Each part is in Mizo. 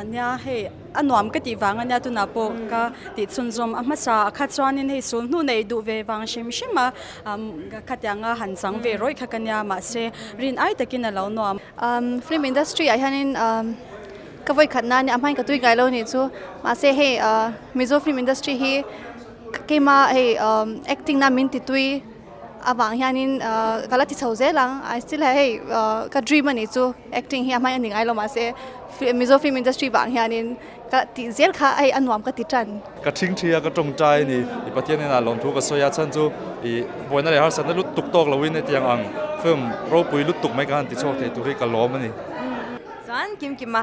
Nia hei a nuam ka tih vang ania tunah pawh ka tih chhunzawm a hmasa ah kha chuanin hei sul hnu neih duh ve vang hrim hrim a khatianga han chang ve rawih kha ka nia mahse rin ai takin a lo nuam. Film industry ah hianin ka vawi khat na nia a hmain ka tui ngai lo nih chu mahse hei Mizo film industry hi keima hei acting na min ti tui avang hianin ka la ti chho zel ang I still hei ka dream a nih chu acting hi a hmain a ni ngai lo mahse Mizo film industry vang hianin ka tih zel kha hei a nuam ka ti tan. Ka thingthi a ka tawngtai a ni i Pathian inah lawmthu ka sawi a chhan chu i buaina leh harsatna lutuk tawk loin hetiang ang film ropui lutuk mai ka han ti chhuak thei tur hi ka lawm a ni. Chuan Kimkima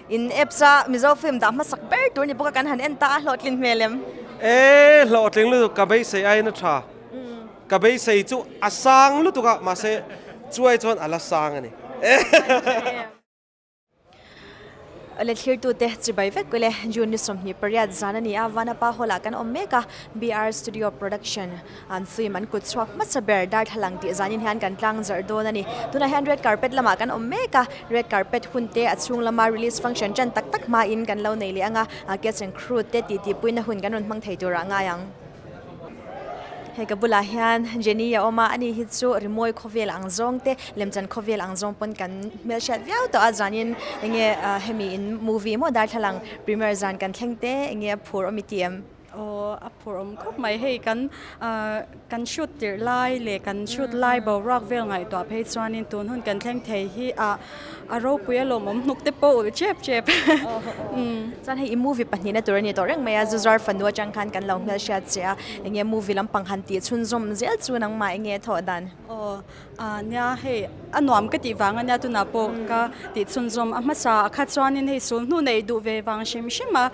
in apps a Mizo film dah hmasak ber tur ni bawk a kan han en ta a hlawhtlin hmel em? E hlawhtling lutuk ka beisei aiin a tha. Ka beisei chu a sang lutuk a mahse chuai chuan a la sang a ni. Le thlirtute chibai vek ule June ni 28 zan a ni a, Vanapa Hall ah kan awm mek a, BR Studio Production an film an kut chhuak hmasa ber darthlalang tih zanin hian kan tlang zarh dawn a ni. Tunah hian red carpet lamah kan awm mek a, red carpet hun te a chhung lama release function tan tak tak hmain kan lo nei leh ang a, cast and crew te titi puina hun kan rawn hmang thei turah ngai ang. Hei ka bulah hian Jenny a awm a, ani hi chu rimawi khawvel ang zawng te, lemchan khawvel ang zawng pawn kan hmelhriat viau tawh a, zanin enge hemi in movie maw darthlalang premiere zan kan thleng te enge a phur awm i ti em? Aw a phur awm khawp mai, hei kan kan shoot tirh lai leh kan shoot lai boruak vel ngaihtuah phei chuanin tun hun kan thleng thei hi ah A ropui a lawmawm hnuk te pawh ulh chep chep. Chuan hei i movie pahnihna tur a ni tawh reng mai a, Zuzar fanu atang khan kan lo hmelhriat che a, enge movie lampang han tih chhunzawm zel chu nangmah enge thawh dan? Aw nia hei a nuam ka tih vang a nia tunah pawh ka tih chhunzawm a hmasa ah kha chuanin hei sul hnu neih duh ve vang hrim hrim a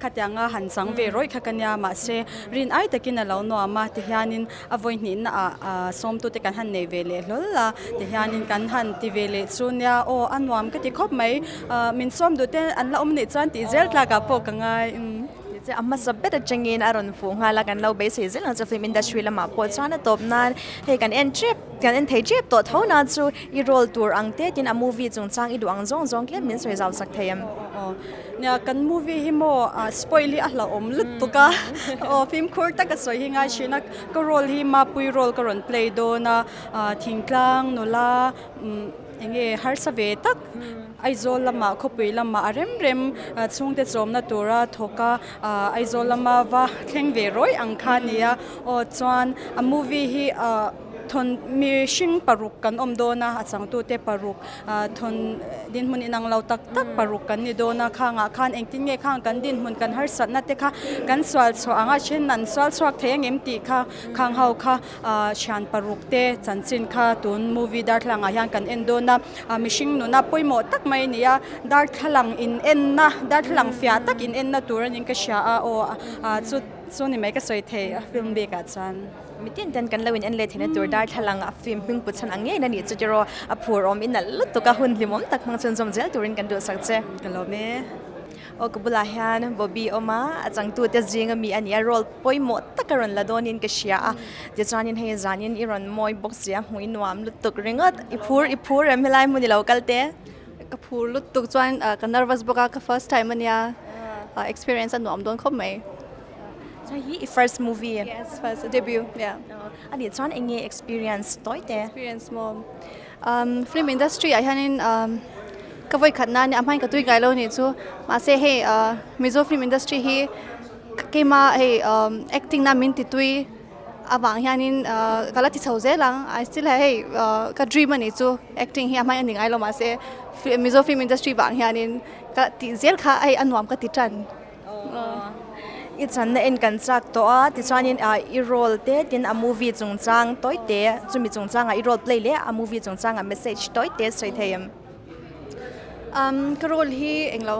khatianga han chang ve rawih kha ka nia mahse rin ai takin a lo nuam a tihianin A vawi hnihna ah sawmtute kan han nei ve leh hlawl a, tihianin kan han ti ve leh chu nia aw a nuam ka ti khawp mai, min sawm duh te an la awm nih chuan tih zel tlakah pawh ka ngai. Ti che a hmasa ber atangin a rawn fuh nghal a, kan lo beisei zel ang chu film industry lamah pawh chuan a tawp nan hei kan en tep kan en thei tep tawh tho na chu i role tur ang te tin a movie chungchang i duh ang zawng zawng tlem min sawi zau sak thei em? Nia kan movie hi maw spoil hi a hlauhawm lutuk a, aw fimkhur taka sawi hi ngai thin a, ka role hi Mapui role ka rawn play dawn a, thingtlang nula eng nge harsa ve tak Aizawl lamah khawpui lamah a rem rem chhungte chawmna tura thawk a, Aizawl lama va thleng ve rawih ang kha a ni a, aw chuan a movie hi. Thawn mihring paruk kan awm dawn a, a changtute paruk thawn dinhmun inang lo tak tak paruk kan ni dawn a, khangah khan engtin nge khang kan dinhmun kan harsatna te kha kan sual chhuah ang a, then an sual chhuak thei ang em tih kha khang ho kha thian paruk te chanchin kha tun movie darthlalang ah hian kan en dawn a, mihring nuna pawimawh tak mai a ni a, darthlalang in enna darthlalang fiah tak in enna tur a niin ka hria a, aw chu chu ni mai ka sawi thei a film bik ah chuan. Mitin ten kan lo in en leh theihna tur darthlalang a film hming put chhan ang ngeiin a nih chu tiraw a phur awm in nalh lutuk a hun hlimawm tak hmang chhunzawm zel turin kan duhsak che. Ka lawm e. Aw ka bulah hian Bobby awm a, a changtute zing ami a ni a, role pawimawh tak a rawn la dawnin ka hria a, tichuanin hei zanin i rawn mawi bawk si a, hmuh i nuam lutuk ringawt, i phur i phur em helai hmun i lo kal te? Ka phur lutuk chuan ka nervous bawk a, ka first time a nia, experience a nuam dawn khawp mai. Chuan hi i first movie? Yes, first debut, yeah. A nih chuan eng nge experience tawi te? Experience maw? Um, film industry ah hianin um, ka vawi khat na nia, a hmain ka tui ngai lo nih chu. Mahse hei uh, Mizo film industry hi keima hei um, acting na min ti tui avang hianin uh, ka la ti chho zel ang. I still hei uh, ka dream a nih chu acting hi a hmain a ni ngai lo mahse Mizo film industry vang hianin ka tih zel kha hei a nuam ka ti tan. I channa en kan chak tawh a, tichuanin i role te tin a movie chungchang tawi te chumi chungchangah i role play leh a movie chungchangah message tawi te sawi thei em? Umm ka role hi englo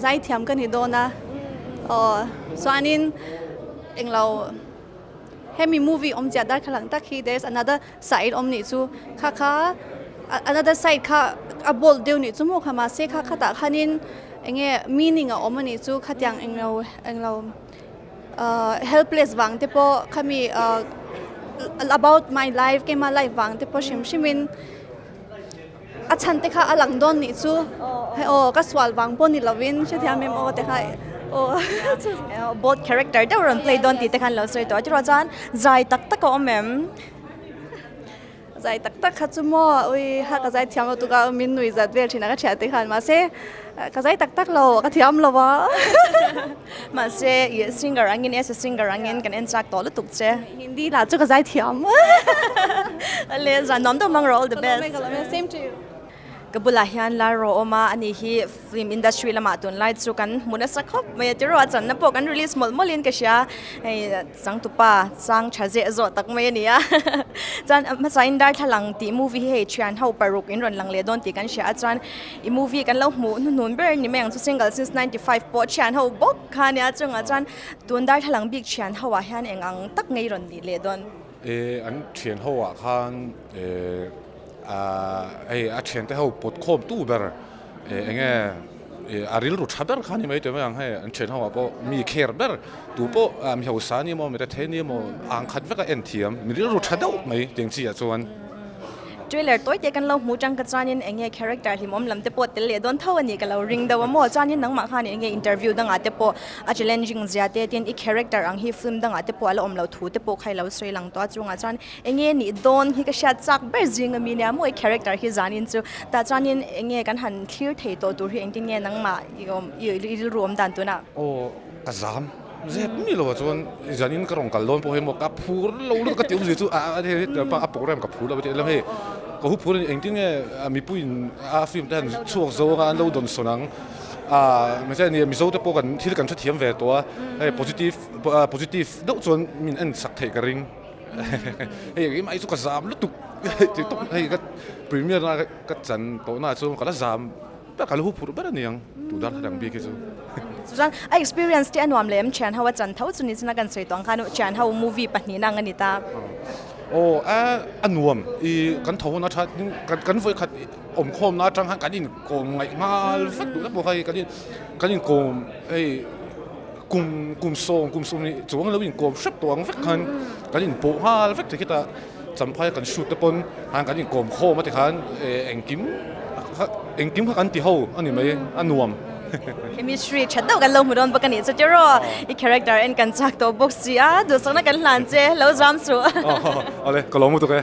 zaithiam ka ni dawn a, aw chuanin englo hemi movie awm chiah darthlalang tak hi there is another side awm nih chu kha kha another side kha a bold deuh nih chu maw kha mahse kha khatah khanin eng nge meaning a awm a nih chu khatiang englo englo ahh helpless vang te pawh khami ahh about my life keima life vang te pawh hrim hrim in. a chhan te kha a lang dawn nih chu hei aw ka sual vang pawh ni lovin hrethiam em aw te kha aw. Bold character deuh rawn play dawn tih te khan lo sawi tawh a tiraw chuan zai tak tak a awm em? Zai tak tak kha chu maw ui ha ka zai thiam lo tuk a min nui zat vel thin a ka thian te khan mahse ka zai tak tak lo ka thiam lo a. Mahse i singer angin as a singer angin kan en chak tawh lutuk che. Hindi lah chu ka zai thiam. Ale zan nuam deuh mang rawh all the best. Ka lawm e same to you. Ka bulah hian la rawh awm a, ani hi film industry lamah tunlai chu kan hmu nasa khawp mai a tiraw a channa pawh kan release mawlh mawlhin ka hria hei changtupa chang tha zeh zawh tak mai a ni a chuan hmasain darthlalang tih movie hi hei thian ho paruk in rawn lang leh dawn tih kan hria a chuan i movie kan lo hmuh hnuhnun ber ni mai ang chu single since 95 pawh thian ho bawk kha a nia chungah chuan tun darthlalang bik thian ho ah hian eng ang tak ngei rawn nih leh dawn. An thian ho ah khan Ahh hei a thiante ho pawt khawm tu ber eh eng nge eh a rilru tha ber kha a ni mai teh mai ang hei an thian ho ah pawh mi kher ber tu pawh ah mi hausa a ni emaw mi rethei a ni emaw ang khat vek a en thiam mi rilru tha deuh mai tiang chi ah chuan. Trailer tawi te kan lo hmu tang ka chuanin eng nge character hlimawm lam te pawh tel leh dawn tho a ni ka lo ring deuh a maw chuanin nangmah khan eng nge interview dangah te pawh a challenging zia te tin i character ang hi film dangah te pawh a la awm lo thu te pawh kha i lo sawi lang tawh a chungah chuan Enge nih dawn hi ka hriat chak ber zing ami nia maw i character hi zanin chu tah chuanin enge kan han thlir thei tawh tur hi engtin nge nangmah i awm i rilru awm dan tunah. Aw ka zam zep mi lo ah chuan zanin ka rawn kal dawn pawh hi maw ka phur lo lutuk ka ti awmzia chu a a program ka phur lo a ti lam hei ka hu phur a ni engtin nge mipuiin a film te han chhuak zawng a an lo dawn sawn ang a mahse nia mizo te pawh kan thil kan hrethiam ve tawh a hei positive positive deuh chuan min en sak theih ka ring. Hei engkim ai chu ka zam lutuk ti tawp hei ka premier na ka chan tawh na chu ka la zam ber ka la hu phurh ber a ni ang tu dar thla dang bik hi chu. Chuan a experience te a nuam leh em thian ho a chan tho chu ni chuna kan sawi tawh ang khan thian ho movie pahnihna ang a ni ta. Aw a a nuam i kan tho hun a tha kan kan vawi khat awm khawm na atang khan kan inkawm ngaih nghal vek duh tak pawh kha hei kan in kan inkawm hei Kum kum sawm kum sawm nih chuang lo inkawm hrep tawh ang vek khan kan inpawh nghal vek thei khitah Champhai kan shoot te pawn khan kan inkawm khawm a tikhan engkim engkim kha kan ti ho a ni mai a nuam. Chemistry tha deuh kan lo hmu dawn bawk a nih chu tiraw i character en kan chak tawh bawk si a duhsakna kan hlan che lo zam suh. Awle ka lawm lutuk e.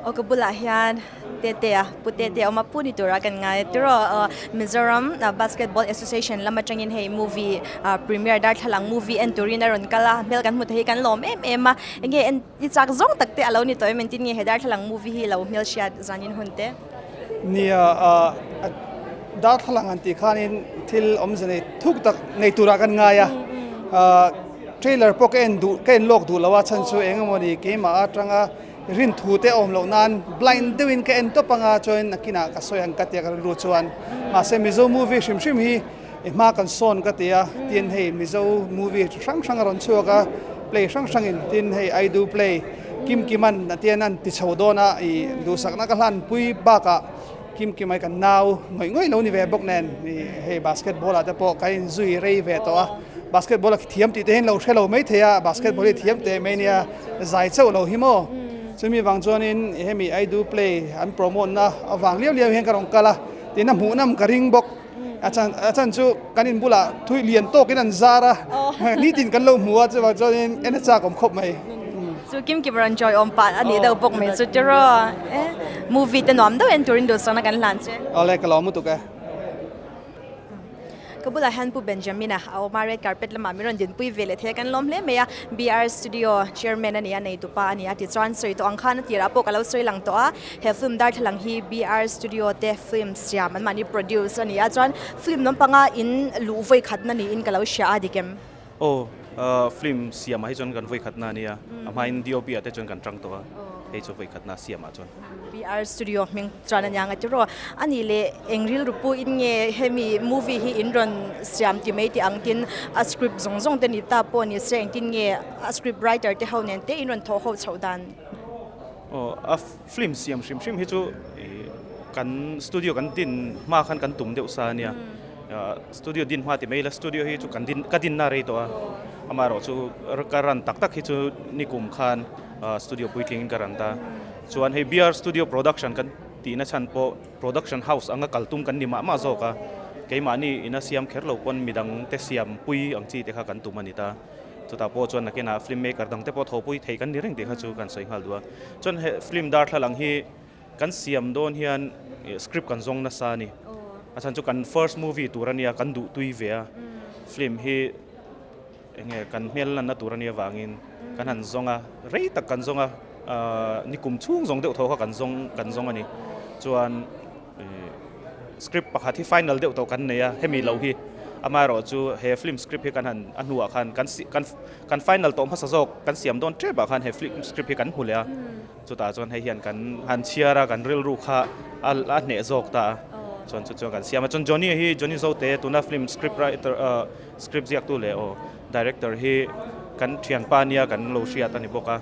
Aw ka bulah hian Tetea, Pu Tetea awm a, Pu ni tura kan ngai a tiraw Mizoram Basketball Association lam atangin hei movie premiere darthlalang movie en turin a rawn kal a, hmel kan hmu thei hi kan lawm em em a, enge en i chak zawng tak te a lo ni tawh em engtin nge he darthlalang movie hi lo hmelhriat zanin hun te? Nia, darthlalang an tih khanin thil awmze nei thuk tak nei turah kan ngai a, trailer pawh ka en duh ka en lawk duh lo a chhan chu eng emawni keimah atanga Rin thu te awm loh nan blind deuhin ka en tawp anga chuan nakinah ka sawi ang ka tia ka rilru chuan mahse Mizo movie hrim hrim hi i hma kan sawn ka tia tin hei Mizo movie hrang hrang a rawn chhuak a play hrang hrangin tin hei I do play Kim Kiman a tian an ti chho dawn a i duhsakna ka hlan pui bakah Kim Kimai kan nau ngawih ngawih lo ni ve bawk nen i hei basketball ah te pawh ka inzui rei ve tawh a basketball a thiam tih te hian lo hre lo mai thei a basketball hi thiam teh mai nia zai chauh lo hi maw chumi vang chuanin hemi I do play an promote na avang liau liau hian ka rawn kal a tin a hmuh nam ka ring bawk a chan a chan chu kan in bulah thui lian tawkin an zar a nitin kan lo hmu a chuvang chuanin en a chak awm khawp mai. Chu kim kim rawn joy awm pah a nih deuh bawk mai chu tiraw e movie te nuam deuh en turin duhsakna kan hlan che. Awle ka lawm lutuk e. Ka bulah hian Pu Benjamin-a a awm a, red carpet lamah min rawn dinpui ve leh thei a, kan lawm hle mai a, BR Studio chairman a ni a, neitupa a ni a, tichuan sawi tawh ang khan a tirah pawh ka lo sawi lang tawh a, he film darthlalang hi BR Studio te film siam anmahni produce a ni a, chuan film lampanga in luh vawi khatna niin ka lo hria a dik em? Aw, film siamah hi chuan kan vawi khatna a nia, a hmain DOP ah te chuan kan tang tawh a, hei chu vawi khatna siamah chuan. BR Studio hming chuan a nia nga tiraw, a nih leh eng rilru pu in nge hemi movie hi in rawn siam ti mai tih ang tin a script zawng zawng te ni ta pawh ni se engtin nge a script writer te ho nen te in rawn thawh ho chhoh dan? Aw, a film siam hrim hrim hi chu kan studio kan din hma khan kan tum deuh sa a nia. Studio din hma ti mai ila studio hi chu kan din ka dinna rei tawh a amaherawh chu ka run tak tak hi chu nikum khan studio puitling in ka run ta chuan hei BR studio production kan. tihna chhan pawh production house anga kal tum kan ni mah mah zawk a, keimahni ina siam kher lo pawn midang te siam pui ang chi te kha kan tum a ni ta. Chutah pawh chuan nakinah film maker dang te pawh thawhpui thei kan ni reng tih kha chu kan sawi nghal duh a. Chuan he film darthlalang hi kan siam dawn hian script kan zawng nasa a ni. A chhan chu kan first movie tur a nia, kan duh tui ve a. Film hi eng nge kan hmel lanna tur a nih avangin kan han zawng a, rei tak kan zawng a, ni kum chhung zawng deuh tho kha kan zawng kan zawng a ni. Chuan script pakhat hi final deuh tawh kan nei a, hemi lo hi amaherawh chu he film script hi kan han a hnuah khan kan kan kan final tawh hmasa zawk kan siam dawn tep ah khan he film script hi kan hmu leh a. Chutah chuan hei hian kan han chhiar a, kan rilru kha a a hneh zawk ta a, chuan chu chuan kan siam a. Chuan Johnny hi Johnny Zote tuna film script writer ah script ziaktu leh aw director hi kan thianpa nia kan lo hriat a ni bawk a,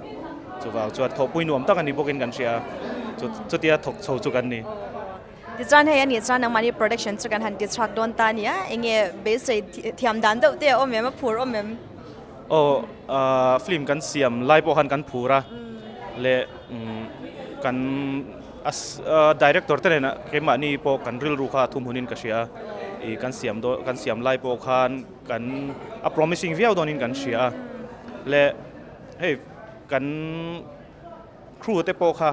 chuvang chuan thawhpui nuam tak a ni bawkin kan hria a, chu chutia thawk chho chu kan ni. Tichuan hei a nih chuan nangmahni production chu kan han ti chhuak dawn ta a nia, enge beisei thiam dan deuh te a awm em, a phur awm em? Aw, film kan siam lai pawh khan kan phur a, leh kan director te nena keimahni pawh kan rilru kha a thum hunin ka hria a, ih kan siam dawn kan siam lai pawh khan kan a promising viau dawnin kan hria a, leh hei kan. Crew te pawh kha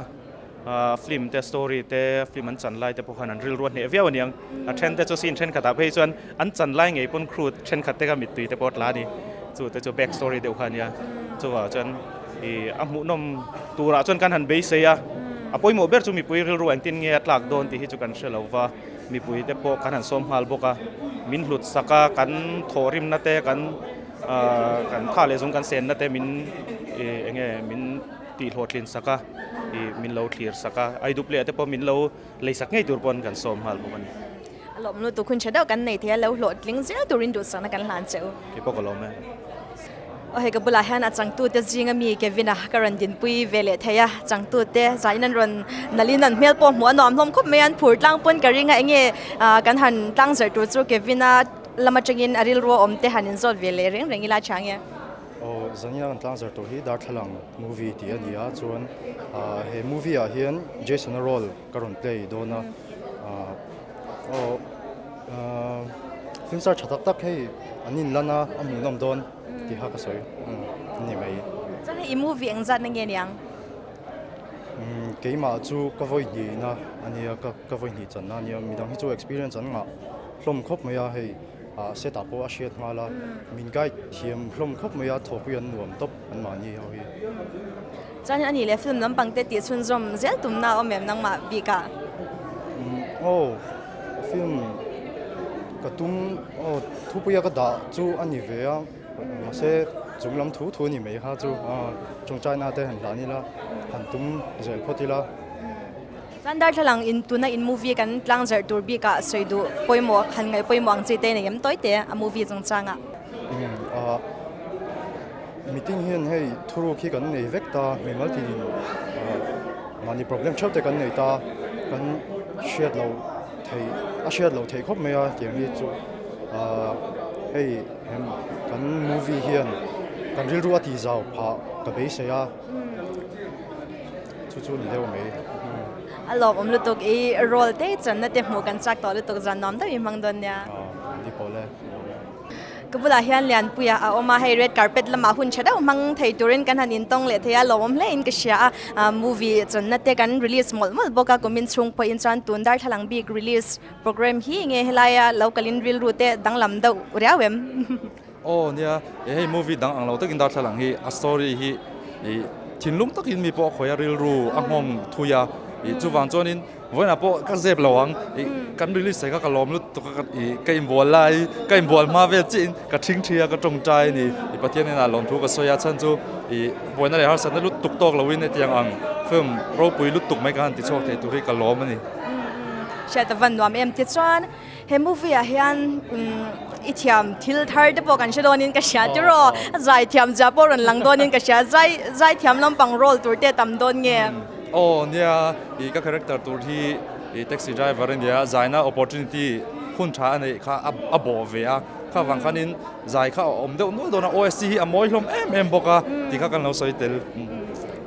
film te story te film an chan lai te pawh khan an rilru a hneh viau aniang. A then te chu scene thenkhatah phei chuan an chan lai ngei pawn crew thenkhat te kha mittui te pawh a tla a ni. Chu te chu back story deuh kha a nia. Chuvang chuan ih a hmuhnawm turah chuan kan han beisei a. A pawimawh ber chu mipui rilru engtin nge a tlak dawn tih hi chu kan hre lo va. Mipui te pawh kan han sawm nghal bawk a. Min hlut sak a, kan thawhrimna te kan kan tha leh zung kan senna te min ih eng nge min tih hlawhtlin sak a, ih min lo thlir sak a, ai dup leh te pawh min lo lei sak ngei tur pawn kan sawm nghal bawk a ni. A lawm lutuk hun tha deuh kan nei thei a, lo hlawhtling zel turin duhsakna kan hlan che u. Kei pawh ka lawm e. Aw hei ka bulah hian a changtute zinga mi Kevin-a ka rawn dinpui ve leh thei a, changtute zanin an rawn nalhin an hmel pawh hmuh a nuam hlawm khawp mai a, an phur tlang pawn ka ring a, enge kan han tlang zarh tur chu Kevin-a lam atangin a rilru a awm te han inzawt ve leh reng reng ila chang e. Aw, Zania kan tlang zar tur hi Darthlalang movie tih a ni a, chuan he movie ah hian Jason-a role ka rawn play dawn a, aw film star tha tak tak hei an inlan a, a hmuhnawm dawn tih kha ka sawi a ni mai. Chuan hei i movie eng zat na nge niang? Keimah chu ka vawi hnihna a nia, ka vawi hnih channa a nia, midang hi chu experience an ngah hlawm khawp mai a hei. Ah set ah pawh a hriat nghal a, min guide thiam hlawm khawp mai a, thawhpui an nuam tawp an mahni ho hi. Chuan a nih leh film lampang te tih chhunzawm zel tumna a awm em nangmah bik ah? Umm aw film ka tum aw thupuia ka dah chu a ni ve a, mahse chung lam thu thu a ni mai kha chu tawngtaina te han hlan ila han tum zel phawt ila. Chuan darthlalang in tuna in movie kan tlang zarh tur bikah sawi duh pawimawh han ngaih pawimawh ang chi te nei em tawi te a movie chungchangah. Umm ah meeting hian hei thuruk hi kan nei vek ta mimal tinin ah mahni problem theuh te kan nei ta kan hriat loh theih a hriat loh theih khawp mai a tiang hi chu ah hei hem kan movie hian kan rilru a tihzau phah ka beisei a. Chu chu ni deuh mai. A lawmawm lutuk i role te channa te hmuh kan chak tawh lutuk zan nuam deuh i hmang dawn nia. Ni pawh le. Ka bulah hian Lianpuia a awm a, hei red carpet lamah hun tha deuh hmang thei turin kan han intawng leh thei a, lawmawm hle in ka hria a. Movie channa te kan release mawlh mawlh bawk a, kumin chhung pawhin chuan tun darthlalang bik release program hi nge helaia lo kalin rilru te danglam deuh riau em? Aw nia, hei movie dang ang lo takin darthlalang hi a story hi ih thinlung takin mi pawh a khawih a rilru a nghawng thui a, ih chuvang chuanin vawiinah pawh ka zep lo ang ih kan release thei kha ka lawm lutuk a ih ka inbual lai ka inbual hma vel chiahin ka thing thi a ka tawngtai a ni ih Pathian inah lawmthu ka sawi a chhan chu ih buaina leh harsatna lutuk tawk loin hetiang ang film ropui lutuk mai ka han ti chhuak thei tur hi ka lawm a ni. Hriat a van nuam em tichuan. He movie ah hian i thiam thil thar te pawh kan hre dawnin ka hria tiraw? Zai thiam zia pawh rawn lang dawnin ka hria. Zai zai thiam lampang role tur te tam dawn nge? Aw nia, i ka character tur hi i taxi driver a nia, zaina opportunity hun tha a neih kha a bawh ve a, kha vang khanin zai kha a awm deuh nual dawn a, OST hi a mawi hlawm em em bawk a tih kha kan lo sawi tel.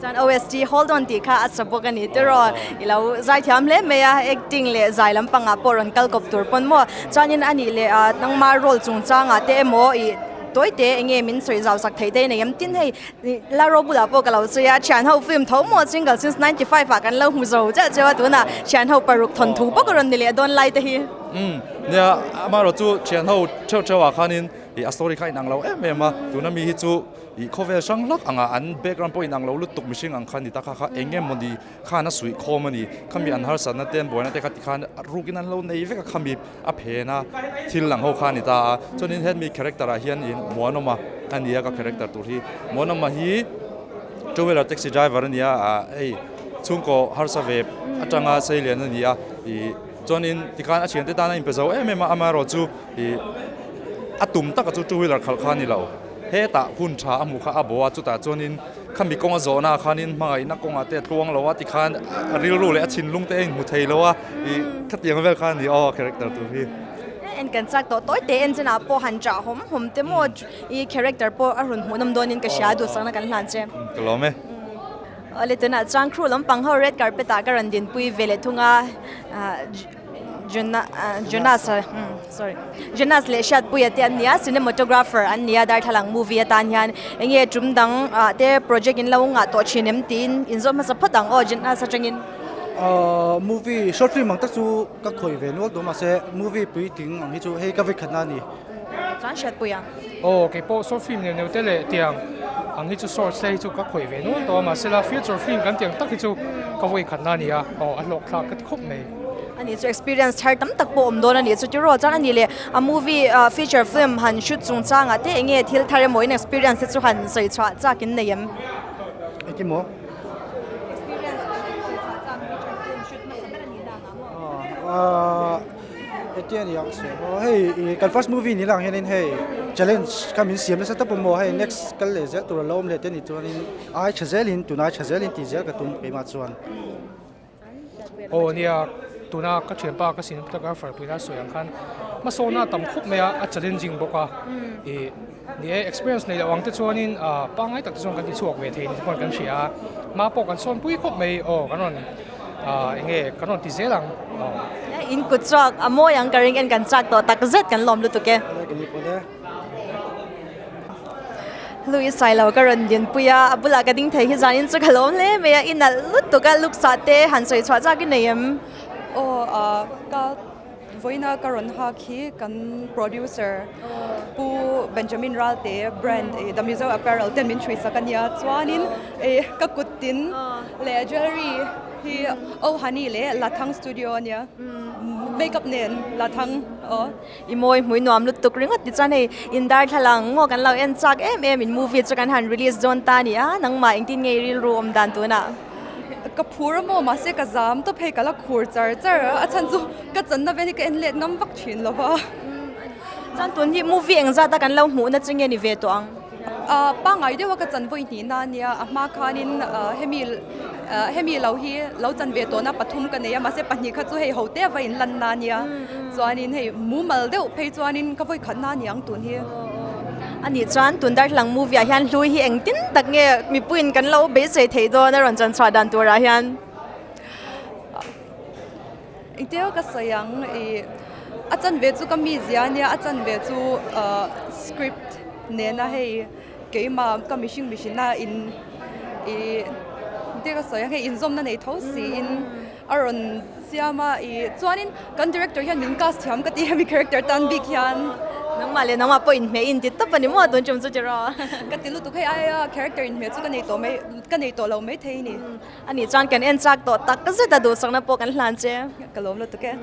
Chuan OST Hold On tih kha a sa bawk a ni tiraw? I lo zaithiam hle mai a, acting leh zai lampangah pawh rawn kal kawp tur pawn maw? Chuanin a nih leh nangma role chungchangah te emaw i tawi te eng nge min sawi zau sak thei te nei em? Tin hei Laro bulah pawh ka lo sawi a, thian ho film tho maw Single Since 95 ah kan lo hmu zo chiah chiah a, tunah thian ho paruk thawnthu bawk a rawn ni leh dawn lai te hi. Umm nia amaherawh chu thian ho theuh theuh ah khanin a story kha a inang lo em em a, tuna mi hi chu Ih khawvel hrang hlak anga an background pawh inang lo lutuk mihring ang kha ni ta kha kha eng nge mawni khan a suih khawm a ni. Khami an harsatna te an buaina te kha tikhan rukin an lo nei vek a khami a phen a thil lang ho kha a ni ta a. Chuanin hemi character ah hian ih Muanawma a ni a ka character tur hi. Muanawma hi two wheeler taxi driver a ni a ah hei chhungkaw harsa ve atanga seilian a ni a ih chuanin tikhan a thiante tan a inpe zo em em a amaherawhchu ih a tum taka chu two wheeler khalh kha a ni lo. Hetah hun tha a hmuh kha a bo a, chutah chuanin khami kawnga zawhnaah khanin hmangaihna kawngah te a tluang lo a tikhan a rilru leh a thinlung te a inhmu thei lo a, ih khatiang vel kha a ni aw character tur hi. En kan chak tawh tawi te en chinah pawh han chah hawm hawm te maw i character pawh a rawn hmuh nawm dawnin ka hria a duhsakna kan hlan che. Ka lawm e. Awle tunah chuan crew lampang ho red carpet ah ka rawn dinpui ve leh thung a. Jonas sorry Jonas leh Hriatpuia te an nia cinematographer an nia darthlalang movie atan hian enge tum dang ah te project in lo ngah tawh thin em tiin in zawt hmasa phawt ang aw Jonas atangin. Ahh movie short film ang tak chu ka khawih ve nual tawh mahse movie puitling ang hi chu hei ka vekhatna a ni. Chuan Hriatpuia. Aw keipawh short film neuh neuh te leh tiang ang hi chu shorts te hi chu ka khawih ve nual tawh a mahsela feature film kan tih ang tak hi chu ka vawikhatna a ni a aw a hlawk thlak ka ti khawp mai. Ani chu experience thar tam tak pawh awm dawn a ni chu tiraw chuan ani leh a movie ah feature film han shoot chungchang ah te eng nge thil thar emaw in experience te chu han sawi chhuah chak in nei em? Engtin maw? Experience sawi chhuah chak feature film shoot hmasa ber a nih dan ah maw? Aaa engtin a ni ang sawi maw hei ih kan first movie ni lang hianin hei challenge kha min siam nasa tawp a maw hei next kal leh zel tur a lo awm leh te ni chuanin ai tha zelin tunai tha zelin tih zel ka tum keimah chuan. Aw nia, tuna ka thianpa ka cinematographer puina sawi ang khan hmasawnna a tam khawp mai a, a challenging bawk a. Ih ni e, experience nei loh ang te chuanin ah pangngai tak te chuan kan ti chhuak ve thei ni te pawh kan hria a, hma pawh kan sawn pui khawp mai aw kan rawn ah eng nge kan rawn ti zel ang aw. In kut chhuak a mawi ang ka ring en kan chak tawh tak zet kan lawm lutuk e. Louis Sailo ka rawn dinpui a, a bulah ka ding thei hi zanin chu ka lawm hle mai a, i nalh lutuk a looks ah te han sawi chhuah chak i nei em? Aw ah ka vawiina ka rawn hak hi kan producer Pu Benjamin Ralte brand ih The Mizo Apparel ten min hrui sak a nia chuanin ih ka kut tin leh jewellery hi Oh Honey leh Lathang Studio a nia makeup nen Lathang aw. I mawi hmui nuam lutuk ringawt ti chuan hei in darthlalang maw kan lo en chak em em in movie chu kan han release dawn ta a ni a, nangmah engtin nge i rilru awm dan tunah? Ka phur a maw mahse ka zam tawp hei ka la khur char char a, a chhan chu ka channa vel hi ka en let ngam vak thin lo va. Chuan tun hi movie engzat a kan lo hmuhna chu nge ni ve tawh ang? Pangngai deuha ka chan vawi hnihna a nia, a hma khanin hemi hemi lo hi lo chan ve tawhna pathum ka nei a, mahse pahnih kha chu hei ho te a va inlanna a nia, chuanin hei mumal deuh phei chuanin ka vawi khatna a ni ang tun hi. A nih chuan tun darthlalang movie ah hian hlui hi engtin tak nge mipuiin kan lo beisei thei dawn a rawn chan chhuah dan turah hian? Engtia ka sawi ang ih a chanve chu ka mizia a nia a chanve chu ah script nena hei keimah ka mihring mihrinna in ih engtia ka sawi ang hei inzawmna nei tho siin a rawn siam a ih chuanin kan director hian min cast thiam ka ti hemi character tan bik hian. Nangmah leh nangmah pawh inhmeh in ti tawp a ni maw tun tum chu tiraw? Ka ti lutuk hei aia character inhmeh chu ka nei tawh mai ka nei tawh lo maithei a ni. A nih chuan kan en chak tawh tak zet a duhsakna pawh kan hlan che. Ka lawm lutuk e.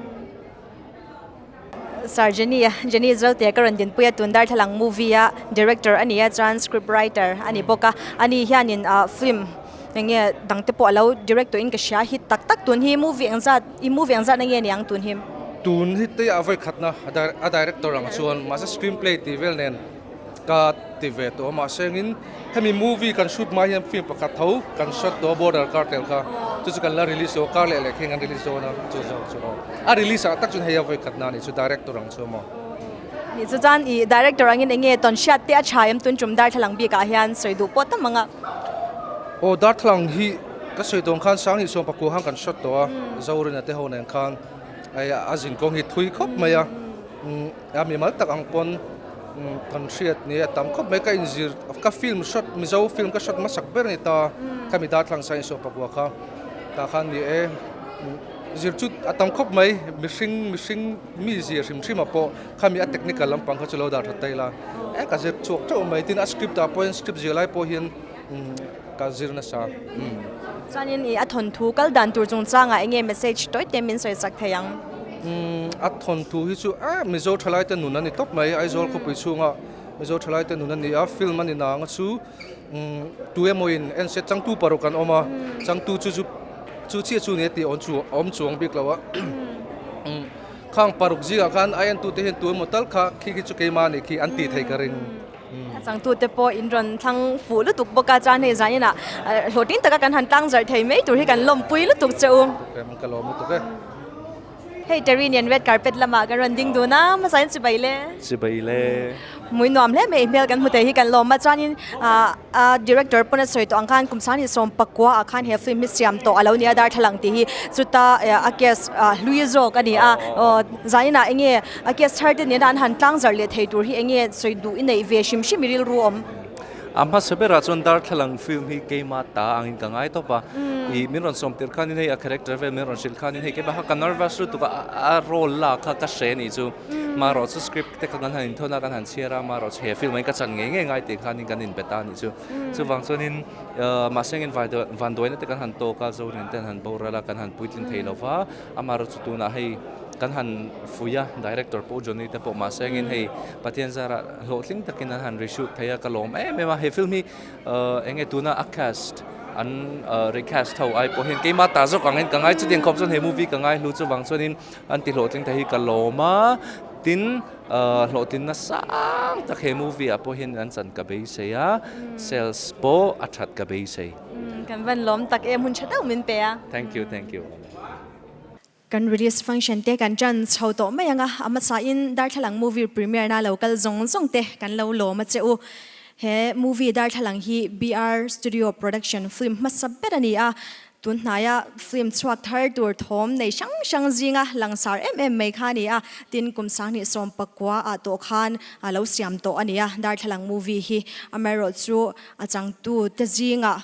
Sir Jenny, Jenny Zote ka rawn dinpui a tun darthlalang movie a director a ni a chuan script writer a ni bawk a. Ani hianin ah film eng nge dang te pawh a lo direct tawhin ka hria hit tak tak tun hi movie engzat i movie engzat na nge niang tun hi? Tun hi te a vawi khatna a director ang chuan mahse screenplay tih vel nen Ka ti ve tawh a mahse engin hemi movie kan shoot hma hian film pakhat tho kan shot tawh a border cartel kha chu chu kan la release lo kar leh leh khin kan release dawn a chu zawk chu aw a release ah tak chuan hei a vawi khat na a nih chu director ang chu maw. Nih chu chuan i director angin enge tawn hriat te a tha em tun tum darthlalang bik ah hian sawi duh pawh tam ang a. Aw darthlalang hi ka sawi tawng khan Sanghnih Sawmpakua khan kan shot tawh a, Zorina te ho nen khan a zinkawng hi thui khawp mai a, a mimal tak ang pawn kan hriat ni a tam khawp mai ka inzir ka film shot Mizo film ka shot hmasak ber a ni ta khami darthlalang Sanghnih Sawmpakua kha tah khan ni e zir chu a tam khawp mai mihring mihring mi zir hrim hrim ah pawh khami a technical lampang kha chu lo dah that ta ila e ka zir chhuak teuh mai tin a script ah pawh hian script zir lai pawh hian ka zir nasa. Chuanin i a thawnthu kal dan tur chungchangah eng nge message tawi te min sawi chak thei ang? A thawnthu hi chu eh Mizo thalai te nun a ni tawp mai Aizawl khawpui chhunga Mizo thalai te nun a ni a film a ni nang a chu tu emaw in en se changtu paruk an awm a changtu chu chu chu chiah chu ni a tih awm chu awm chuang bik lo a khang paruk zingah khan a entute hian tu emaw tal kha khi khi chu keimah a nih khi an tih theih ka ring. A changtute pawh in rawn thlang fuh lutuk bawk a, chuan hei zaninah hlawhtling taka kan han tlang zarh thei mai tur hi kan lawmpui lutuk che u. Ka lawm lutuk e. Hei Terry nen red carpet lamah kan rawn ding dun a, hmasa in chibai le. Chibai le. Hmui nuam hle mai hmel kan hmu thei hi kan lawm a, chuanin a director pawn a sawi tawh ang khan kum sang ni sawm pakua ah khan he film hi siam tawh a lo ni a darthlalang tih hi chuta a case hlui zawk a ni a, aw zaninah eng nge A case thar te nena an han tlang zarh leh thei tur hi eng nge sawi duh i neih ve hrim hrim i rilru awm? A hmasa berah chuan darthlalang film hi keimah ta angin ka ngai tawp a, ih min rawn sawm tir khanin hei a character vel min rawn hrilh khanin hei keimah kha ka nervous lutuk a, a role lak kha ka hre anih chu marawh chu script te kha kan han inthawn a kan han chhiar a marawh chu he film ah hian ka chan ngei ngei ngai tih khanin kan inbet a anih chu. Chuvang chuanin mahse engin vanduaina te kan han tawk a, Zorin te an han boral a kan han puitlin thei lo va, amarawh chu tunah hei Kan han fuih a, director pawh Johnny te pawh mahse engin hei Pathian zarah hlawhtling takin an han reshoot thei a, ka lawm em em a, he film hi eng nge tuna a cast an recast ho ai pawh hian keimah ta zawk angin ka ngai chutiang khawp chuan he movie ka ngai hlu chuvang chuanin an ti hlawhtling thei hi ka lawm a, tin hlawhtlinna sang tak he movie ah pawh hian an chan ka beisei a, sales pawh a that ka beisei. Kan van lawm tak em hun tha deuh min pe a. Thank you, thank you. Kan release function te kan ṭan chho tawh mai ang a, a hmasain Darthlalang movie premiere na lo kal zawng zawng te kan lo lawm a che u. He movie Darthlalang hi BR Studio production film hmasa ber a ni a, tun hnaia film chhuak thar tur thawm nei hrang hrang zinga langsar em em mai kha a ni a, tin kum 20 pakua ah tawh khan a lo siam tawh a ni a, Darthlalang movie hi amaherawhchu a changtu te zingah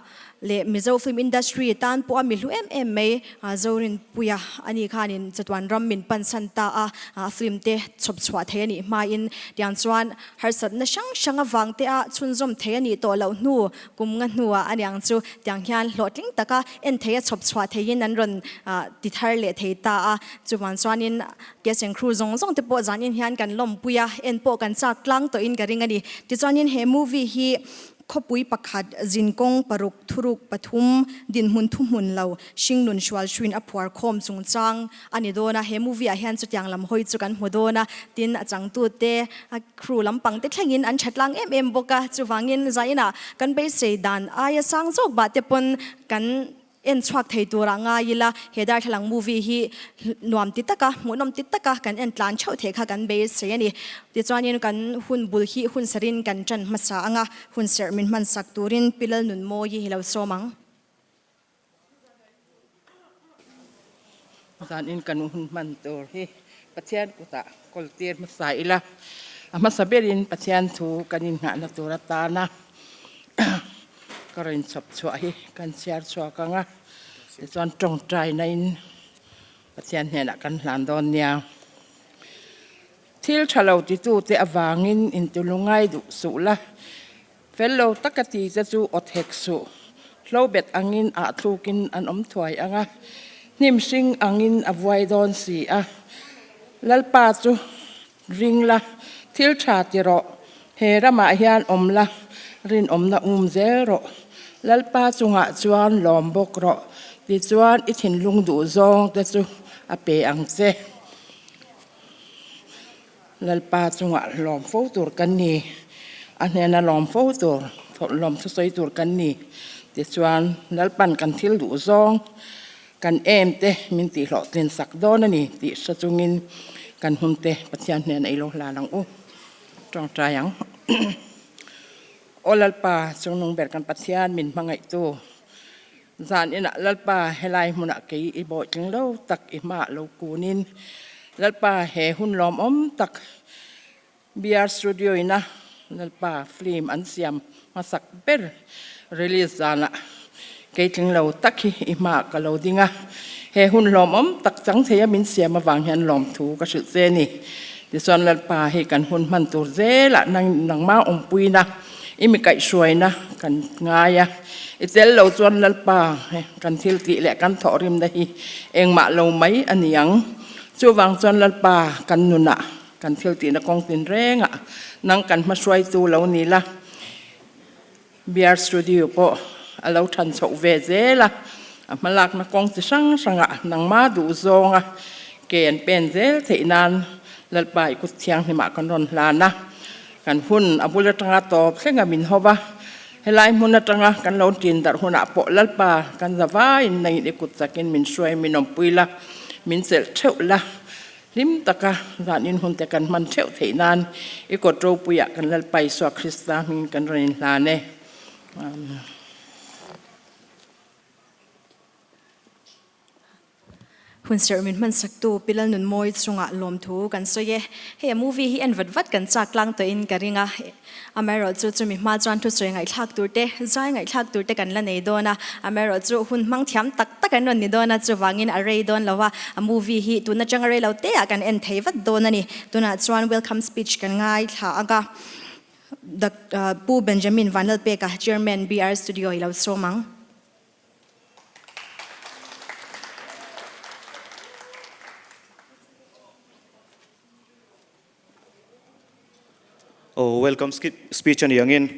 leh Mizo film industry tan pawh a mi hlu em em mai Zorinpuia a ni khanin chatuan ram min pansan ta a, a film te chhawp chhuah thei a nih hmain tiang chuan harsatna hrang hrang avang te a chhunzawm thei a nih tawh loh hnu kum nga hnuah a niang chu tiang hian hlawhtling taka en thei a chhawp chhuah theiin an rawn ti thar leh thei ta a, chuvang chuanin cast and crew zawng zawng te pawh zanin hian kan lawmpui a, en pawh kan chak tlang tawhin ka ring a ni. Tichuanin he movie hi Khawpui pakhat, zinkawng paruk, thuruk pathum, dinhmun thuhmun lo, hringnun hrual hruin a phuar khawm chungchang a ni dawn a, he movie ah hian chutiang lam hawi chu kan hmu dawn a, tin a changtute, a crew lampang te thlengin an tha tlang em em bawk a, chuvangin zainah kan beisei dan aia sang zawk bah te pawn kan En chhuak thei turah ngai ila, he darthlalang movie hi nuam ti taka, hmuhnawm ti taka kan en tlan theuh theih kha kan beisei a ni. Tichuanin kan hun bul hi hun sarin kan ṭan hmasa ang a, hun serh min hmansak turin Pi Lalnunmawi hi lo sawm ang. Zanin kan hun hman tur hi Pathian kutah kawl tir hmasa ila, a hmasa berin Pathian thu kan innghahna tur atana Ka rawn chhawp chhuah hi kan chhiar chhuak ang a, tichuan tawngtaina in Pathian hnenah kan hlan dawn nia. Thil tha lo titute avangin intulu ngai duh suh la, fel lo taka ti te chu awt hek suh, hlobet angin ah thlukin an awm thuai ang a, hnim hring angin a vuai dawn si a, Lalpa chu Ring la, thil tha ti rawh. He ramah hian awm la, rinawmna um zel rawh. Lalpa chungah chuan lawm bawk rawh, tichuan i thinlung duh zawng te chu a pe ang che. Lalpa chungah lawm fo tur kan ni, a hnena lawm fo tur, lawm thusawi tur kan ni. Tichuan Lalpan kan thil duh zawng Kan em te min tihhlawhtlin sak dawn a ni tih hre chungin kan hun te Pathian hnenah i lo hlan ang u. Tawngtai ang. Aw Lalpa, Chungnung ber kan Pathian min hmangaihtu. Zan inah Lalpa helai hmunah kei i bawih tling lo tak i hmaah lo kunin Lalpa he hun lawmawm tak BR Studio ina Lalpa film an siam hmasak ber release zanah kei tling lo tak hi i hmaah ka lo ding a, he hun lawmawm tak chang theia min siam avang hian lawmthu ka hrilh che ni. Tichuan Lalpa hei kan hun hman tur zelah nangmah awmpuina I mi kaihhruaina kan ngai a, i tel lo chuan Lalpa kan thil tih leh kan thawhrimna hi engmah lo mai a ni ang. Chuvang chuan Lalpa kan nunah kan thil tihna kawng tinrengah nang kan hmahruaitu lo ni la. BR Studio pawh a lo than chhoh ve zel a, a hmalakna kawng chi hrang hrangah nangma duh zawnga ke an pen zel theih nan Lalpa i kut thianghlimah kan rawn hlan a. Kan hun a bul atanga tawp thlenga min ho va, helai hmun atanga kan lo tin darh hunah pawh Lalpa kan za vaiin nangin i kut chakin min hruai min awmpui la, min chelh theuh la, hlim taka zanin hunte kan hman theuh theih nan i kawt ropuiah kan Lalpa Isua Krista hmingin kan rawn inhlan e. Amen. Hunserh min hmansaktu Pi Lalnunmawi chungah lawmthu kan sawi e. Hei a movie hi en vat vat kan chak tlang tawhin ka ring a. Amaherawhchu chumi hma chuan thusawi ngaihthlak tur te, zai ngaihthlak tur te kan la nei dawn a. Amaherawhchu hun hmang thiam tak tak an rawn ni dawn a, chuvangin a rei dawn lo a. A movie hi tun atanga rei lo te ah kan en thei vat dawn a ni. Tunah chuan welcome speech kan ngaithla ang a. Pu Benjamin Vanlalpeka, Chairman, BR Studio i lo sawm ang. Aw welcome speech a ni angin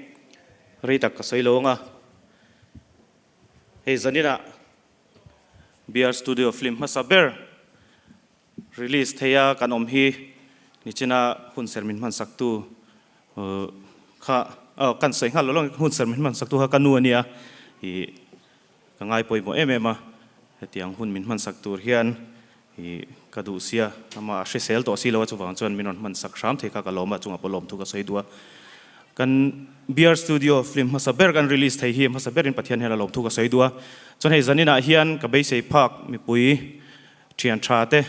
rei tak ka sawi lo ang a, hei zaninah BR Studio film hmasa ber release theia kan awm hi nichina hun ser min hmansaktu kha aw kan sawi nghal lo lo hun ser min hmansaktu kha ka nu a nia ih ka ngai pawimawh em em a hetiang hun min hmansak tur hian ih ka duh sia amah a hrisel tawh si lo a chuvang chuan min rawn hmansak hram thei kha ka lawm a chungah pawh lawmthu ka sawi duh a kan BR Studio film hmasa ber kan release thei hi hmasa berin Pathian hian a lawmthu ka sawi duh a chuan hei zaninah hian ka beisei phak mipui Thian tha te,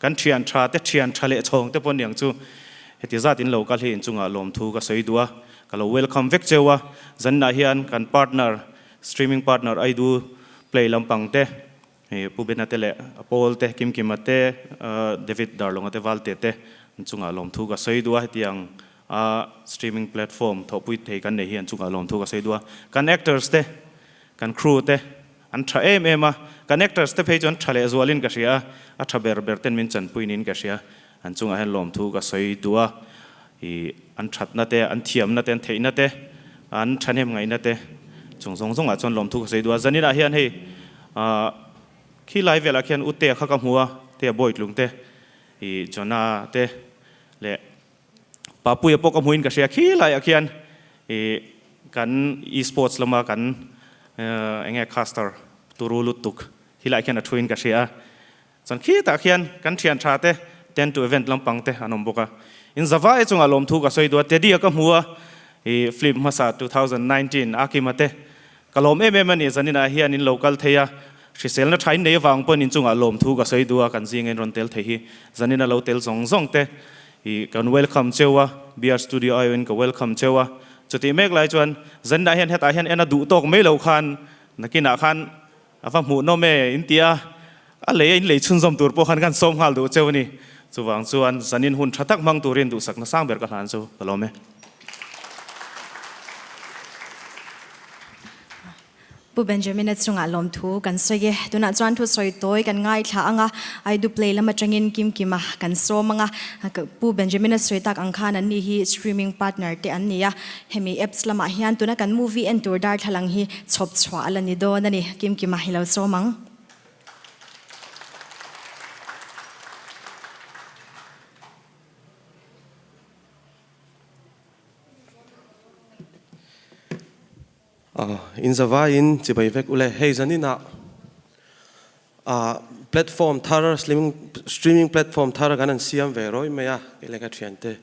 kan thian tha te thian tha leh chhawng te pawh niang chu heti zat in lo kal hi inchungah lawmthu ka sawi duh a, ka lo welcome vek cheu a, zaninah hian kan partner, streaming partner Aidu play lampang te, Pu Bena te leh Paul te, Kimkima te, David Darlonga te, Valte te inchungah lawmthu ka sawi duh a, hetiang a streaming platform thawhpui thei kan nei hi an chungah lawmthu ka sawi duh a, kan actors te, kan crew te, An tha em em a, kan actors te phei chu an tha leh zualin ka hria a, a tha ber ber ten min chanpui niin ka hria. An chungah hian lawmthu ka sawi duh a, ih an thatna te, an thiamna te, an theihna te, an thahnem ngaihna te chung zawng zawngah chuan lawmthu ka sawi duh a. Zaninah hian hei ah khi lai velah khian U Tea kha ka hmu a, Tea Bawitlung te, ih Jonah te leh Papuia pawh ka hmuin ka hria khi laiah khian ih kan e-sports lama kan eng nge caster turu lutuk khi laiah khian a thuin ka hria a. Chuan khitah khian kan thian tha te tent to event lampang te an awm bawk a. In zavai chungah lawmthu ka sawi duh a, Teddy-a ka hmu a ih film hmasa 2019 a kima te ka lawm em em a ni. Zaninah hian in lo kal thei a, hriselna tha in nei avang pawhin inchungah lawmthu ka sawi duh a, kan zinga in rawn tel thei hi zanina lo tel zawng zawng te I kan welcome cheu a, BR Studio aiawhin ka welcome cheu a. Chutih mek lai chuan zaninah hian hetah hian en a duh tawk mai lo khan nakinah khan a va hmuhnawm e in ti a, a lei a in lei chhunzawm tur pawh khan kan sawm nghal duh cheu a ni. Chuvang chuan zanin hun tha tak hmang turin duhsakna sang ber ka hlan chu ka lawm e. Pu Benjamin-a chungah lawmthu kan sawi e. Tunah chuan thu sawi tawi kan ngaithla ang a, Aidu Play lam atangin Kimkima kan sawm ang a. Pu Benjamin-a sawi tak ang khan anni hi streaming partner te an ni a. Hemi apps lamah hian tuna kan movie en tur darthlalang hi chhawp chhuah a la ni dawn a ni. Kimkima hi lo sawm ang. In zavaiin chibai vek ule. Hei zaninah platform thar streaming platform thar kan han siam ve rawih mai a, kei leh ka thiante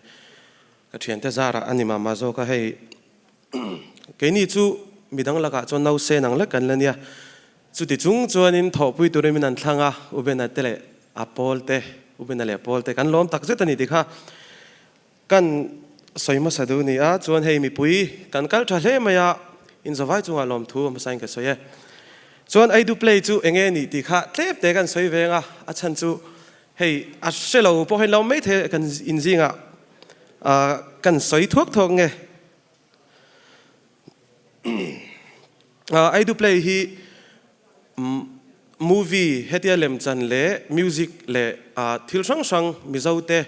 ka thiante zarah a ni mah mah zawk a hei keini chu midang lakah chuan nause nang lek kan la nia. Chuti chung chuanin thawhpui turin min an thlang a, U Bena te leh a pawl te, U Bena leh a pawl te kan lawm tak zet a ni tih kha kan sawi hmasa duh ni a. Chuan hei mipui kan kal tha hle mai a, inzawvai chungah lawmthu a hmasain ka sawi e. Chuan Aidu play chu eng nge nih tih kha tlep te kan sawi veng a, a chhan chu hei a hre lo pawh hian lo mai thei kan inzingah kan sawi thuak thuak nge. Aidu play hi movie hetia lemchan leh music leh thil hrang hrang Mizo te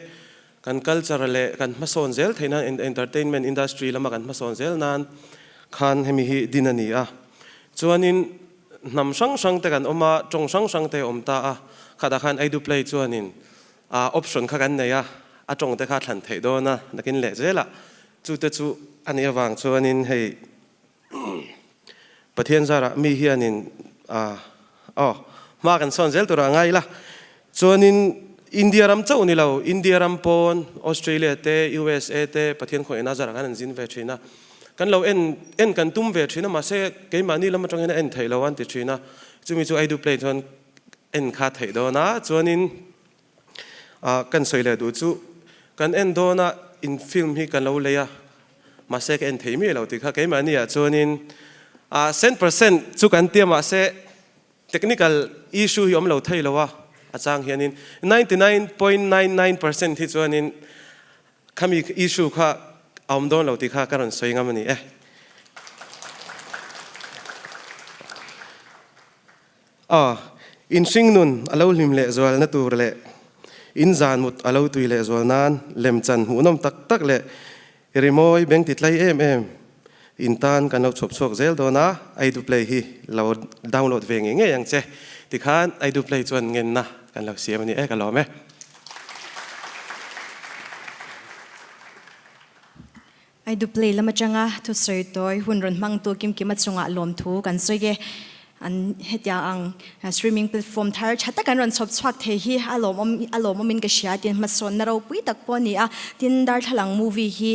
kan culture leh kan hmasawn zel theih nan entertainment industry lama kan hmasawn zel nan khan hemi hi din a ni a. Chuanin hnam hrang hrang te kan awm a, tawng hrang hrang te a awm ta a, khatah khan Aidu play chuanin option kha kan nei a, a tawng te kha thlan theih dawn a nakin leh zelah Chute chu a nih avang chuanin hei Pathian zarah mi hianin aw hma kan sawn zel turah ngai ila. Chuanin India ram chauh ni lo, India ram pawn Australia te, USA te Pathian khawngaihna zarah khan an zin ve thin a. Kan lo en en kan tum ve thin a, mahse keimahni lam atang hian a en theih lo an ti thin a. Chumi chu Aidu play chuan en kha theih dawn a, chuanin Ah kan sawi leh duh chu kan en dawn a in film hi ka lo lei a mahse ka en thei miah lo tih kha keimahni ah chuanin ah cent percent chu kan tia mahse technical issue hi awm lo thei lo a a chang hianin 99.99% hi chuanin Khami issue kha a awm dawn lo tih kha ka rawn sawi ngam a ni e. A, in hringnun a lo hlim leh zualna tur leh in zanmut a lo tui leh zual nan lemchan hmuhnawm tak tak leh rimawi beng ti tlai em em in tan kan lo chhuap chhuak zel dawn a, Aidu Play hi lo download ve ngei ngei ang che. Tikhan Aidu Play chuan ngenna kan lo siam a ni e, ka lawm e. Aidu Play lam atanga thusawi tawi hun rawn hmangtu Kimkima chungah lawmthu kan sawi e. An hetiang ang streaming platform thar tha tak an rawn chhawp chhuak thei hi a lawmawm a lawmawmin ka hria tin hmasawnna ropui tak pawh a ni a. Tin darthlalang movie hi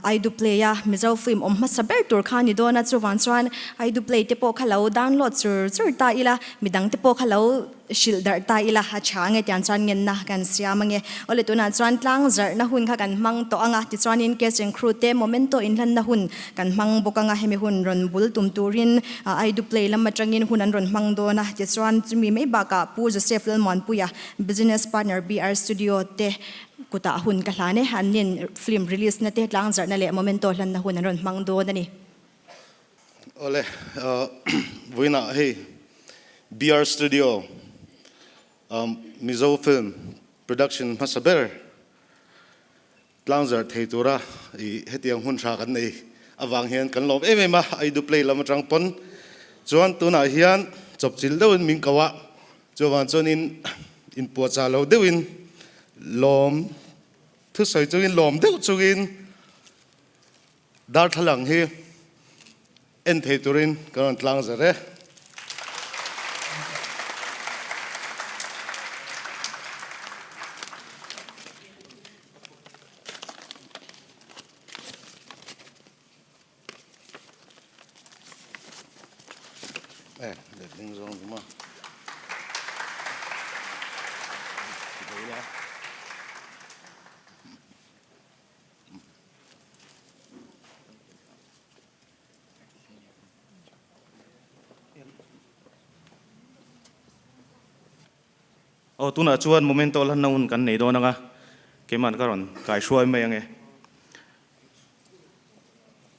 Aidu Play a Mizo film awm hmasa ber tur kha a ni dawn a, chuvang chuan Aidu Play te pawh kha lo download chur chur ta ila midang te pawh kha lo Hrilh darh ta ila a tha ange tiang chuan ngenna kan siam ange. Awle tunah chuan tlang zarhna hun kha kan hmang tawh anga tichuanin cast and crew te momento inhlanna hun kan hmang bawk anga hemi hun rawn bul tum turin Aidu play lam atangin hun an rawn hmang dawn a tichuan chumi mai bakah Pu Joseph Lalmuanpuia business partner BR Studio te kutah hun ka hlan e an nin film release na te tlang zarhna leh momento hlanna hun an rawn hmang dawn a ni. Awle, vawiinah hei BR Studio Mizo Film Production hmasa ber tlangzarh thei tura i hetiang hun tha kan nei avang hian kan lawm em em a, Aidu Play lam atang pawn chuan tunah hian chawpchilh deuhin min ko a, chuvang chuanin inpuahchah lo deuhin lawm thusawi chungin lawm deuh chungin Darthlalang hi en thei turin kan rawn tlang zer e. E, letling zawng ni maw. Aw tunah chuan momento hlanna hun kan nei dawn anga keiman ka rawn kai hruai mai ange.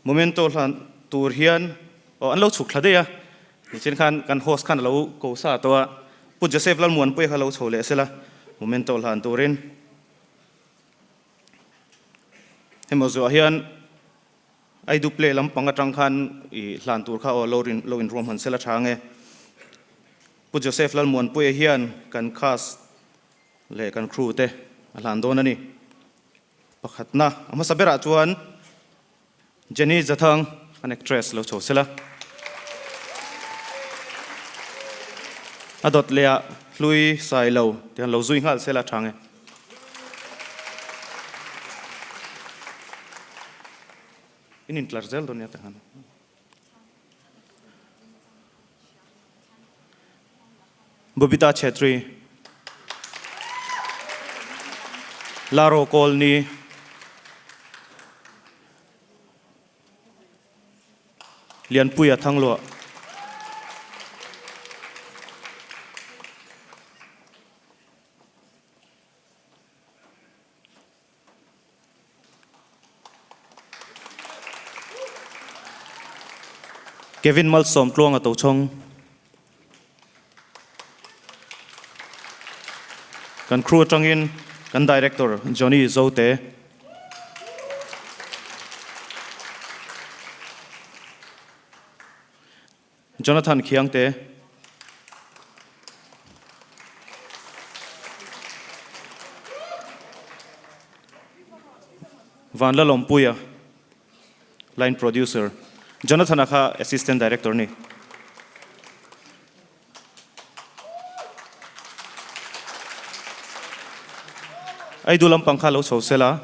Momento hlan tur hian aw an lo chhuk thla daih a, nichin khan kan host khan a lo ko sa tawh a, Pu Joseph Lalmuanpuia kha lo chho leh sela momento hlan turin. Hemaw zuah hian Aidu play lampang atang khan i hlan tur kha aw lo rin lo inruam han sela tha nge. Pu Joseph Lalmuanpuia hian kan cast leh kan crew te a hlan dawn a ni. Pakhatna a hmasa berah chuan Jenny Zathang an actress lo chho sela. A dawt leh ah Hlui Sailo te han lo zui nghal sela tha nge. In intlar zel dawn nia te han. Bobita Chhetri, Laro Kawlni, Lianpuia Thangluah. Kevin Malsawm Tluanga Tochhawng. Kan crew atangin kan director Johnny Zote. Jonathan Khiangte. Vanlalawmpuia, Line Producer. Jonathan-a kha Assistant Director ni. Aidu lampang kha lo chho sela.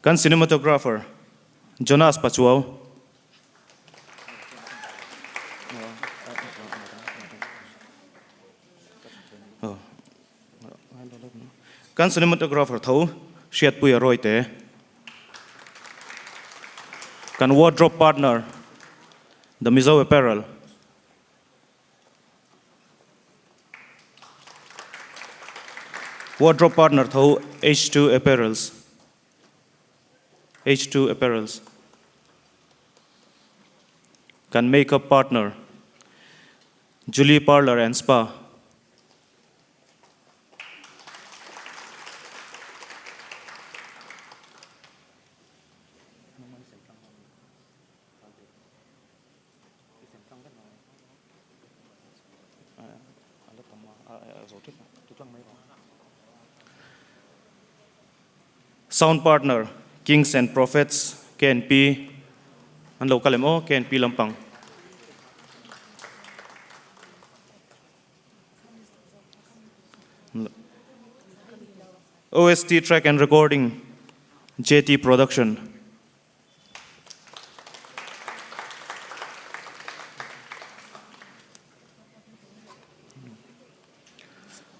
Kan cinematographer Jonas Pachuau. Kan cinematographer tho Hriatpuia Rawite. Kan wardrobe partner The Mizo Apparel. Wardrobe partner tho H2 Apparels. H2 Apparels. Kan makeup partner Julie Parlour and Spa. Sound partner Kings and Prophets KNP an lo kal em aw KNP lampang. OST track and recording JT Production.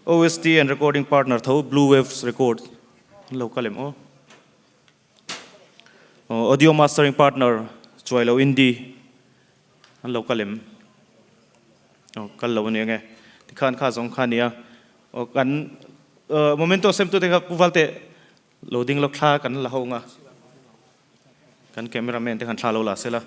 OST and recording partner tho Blue Waves Records an lo kal em aw. Audio mastering partner Chuailo Indie an lo kal em. Aw kal lo a ni ange. Tikhan kha zawng kha a nia. Aw kan momento sem tute kha Pu Valte Lo ding lawk thla kan la ho nga kan camera man te khan thla lo la sela.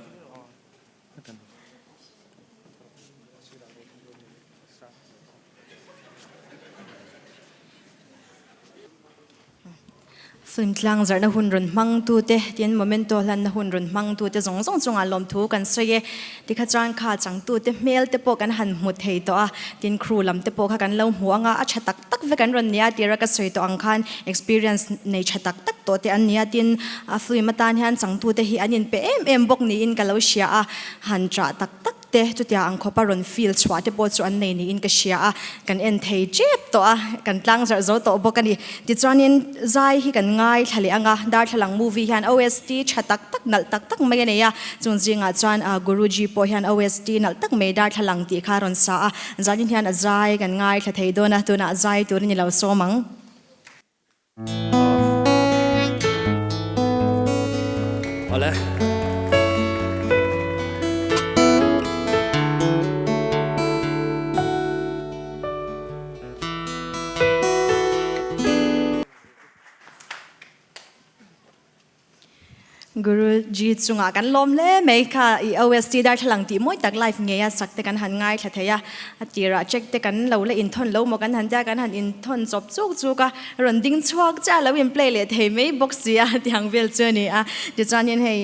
Film tlang zarhna hun rawn hmang tute tin momento hlanna hun rawn hmang tute zawng zawng chungah lawmthu kan sawi e. Tikha chuan kha changtute hmel te pawh kan han hmu thei tawh a, tin crew lam te pawh kha kan lo hmu anga a tha tak tak vek an rawn nia tira ka sawi tawh ang khan experience nei tha tak tak tawh te an nia tin a film atan hian changtute hi an inpe em em bawk niin ka lo hria a, han chah tak tak te chutia ang khawpa rawn feel chhuah te pawh chu an nei niin ka hria a, kan en thei tep tawh a, kan tlang zarh zo tawh bawk a ni. Tichuanin zai hi kan ngaithla leh ang a, darthlalang movie hian OST tha tak tak nalh tak tak mai a nei a, chung zingah chuan Guruji pawh hian OST nalh tak mai darthlalang tih kha a rawn sa a, zanin hian a zai kan ngaithla thei dawn a, tunah zai tur a ni lo sawm ang. Awle. Guru Ji chungah kan lawm hle mai kha i OST darthlalang tih mawi tak live ngei a sak te kan han ngaithla thei a, a tirah check te kan lo la inthawn lo maw kan han tia kan han inthawn chawp chuk chuk a, rawn ding chhuak chiah a lo in play leh thei mai bawk si a tiang vel chu a ni a, tichuanin hei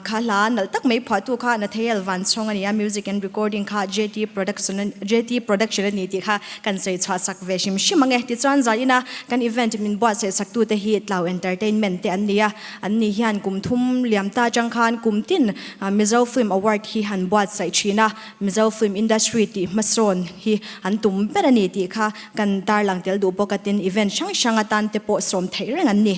kha hla nalh tak mai phuahtu kha Nathaniel Vanchhawng a ni a, music and recording kha JT Production JT Production a ni tih kha Kan sawi chhuah sak ve hrim hrim ang e. Tichuan zaina kan event min buatsaih saktute hi Tlau Entertainment te an ni a. An ni hian kum thum liam ta atang khan kum tin Mizo Film Award hi han buatsaih thin a. Mizo Film Industry tih hmasawn hi an tum ber a ni tih kha kan tarlang tel duh bawk a. Tin event hrang hrang atan te pawh sawm theih reng an ni.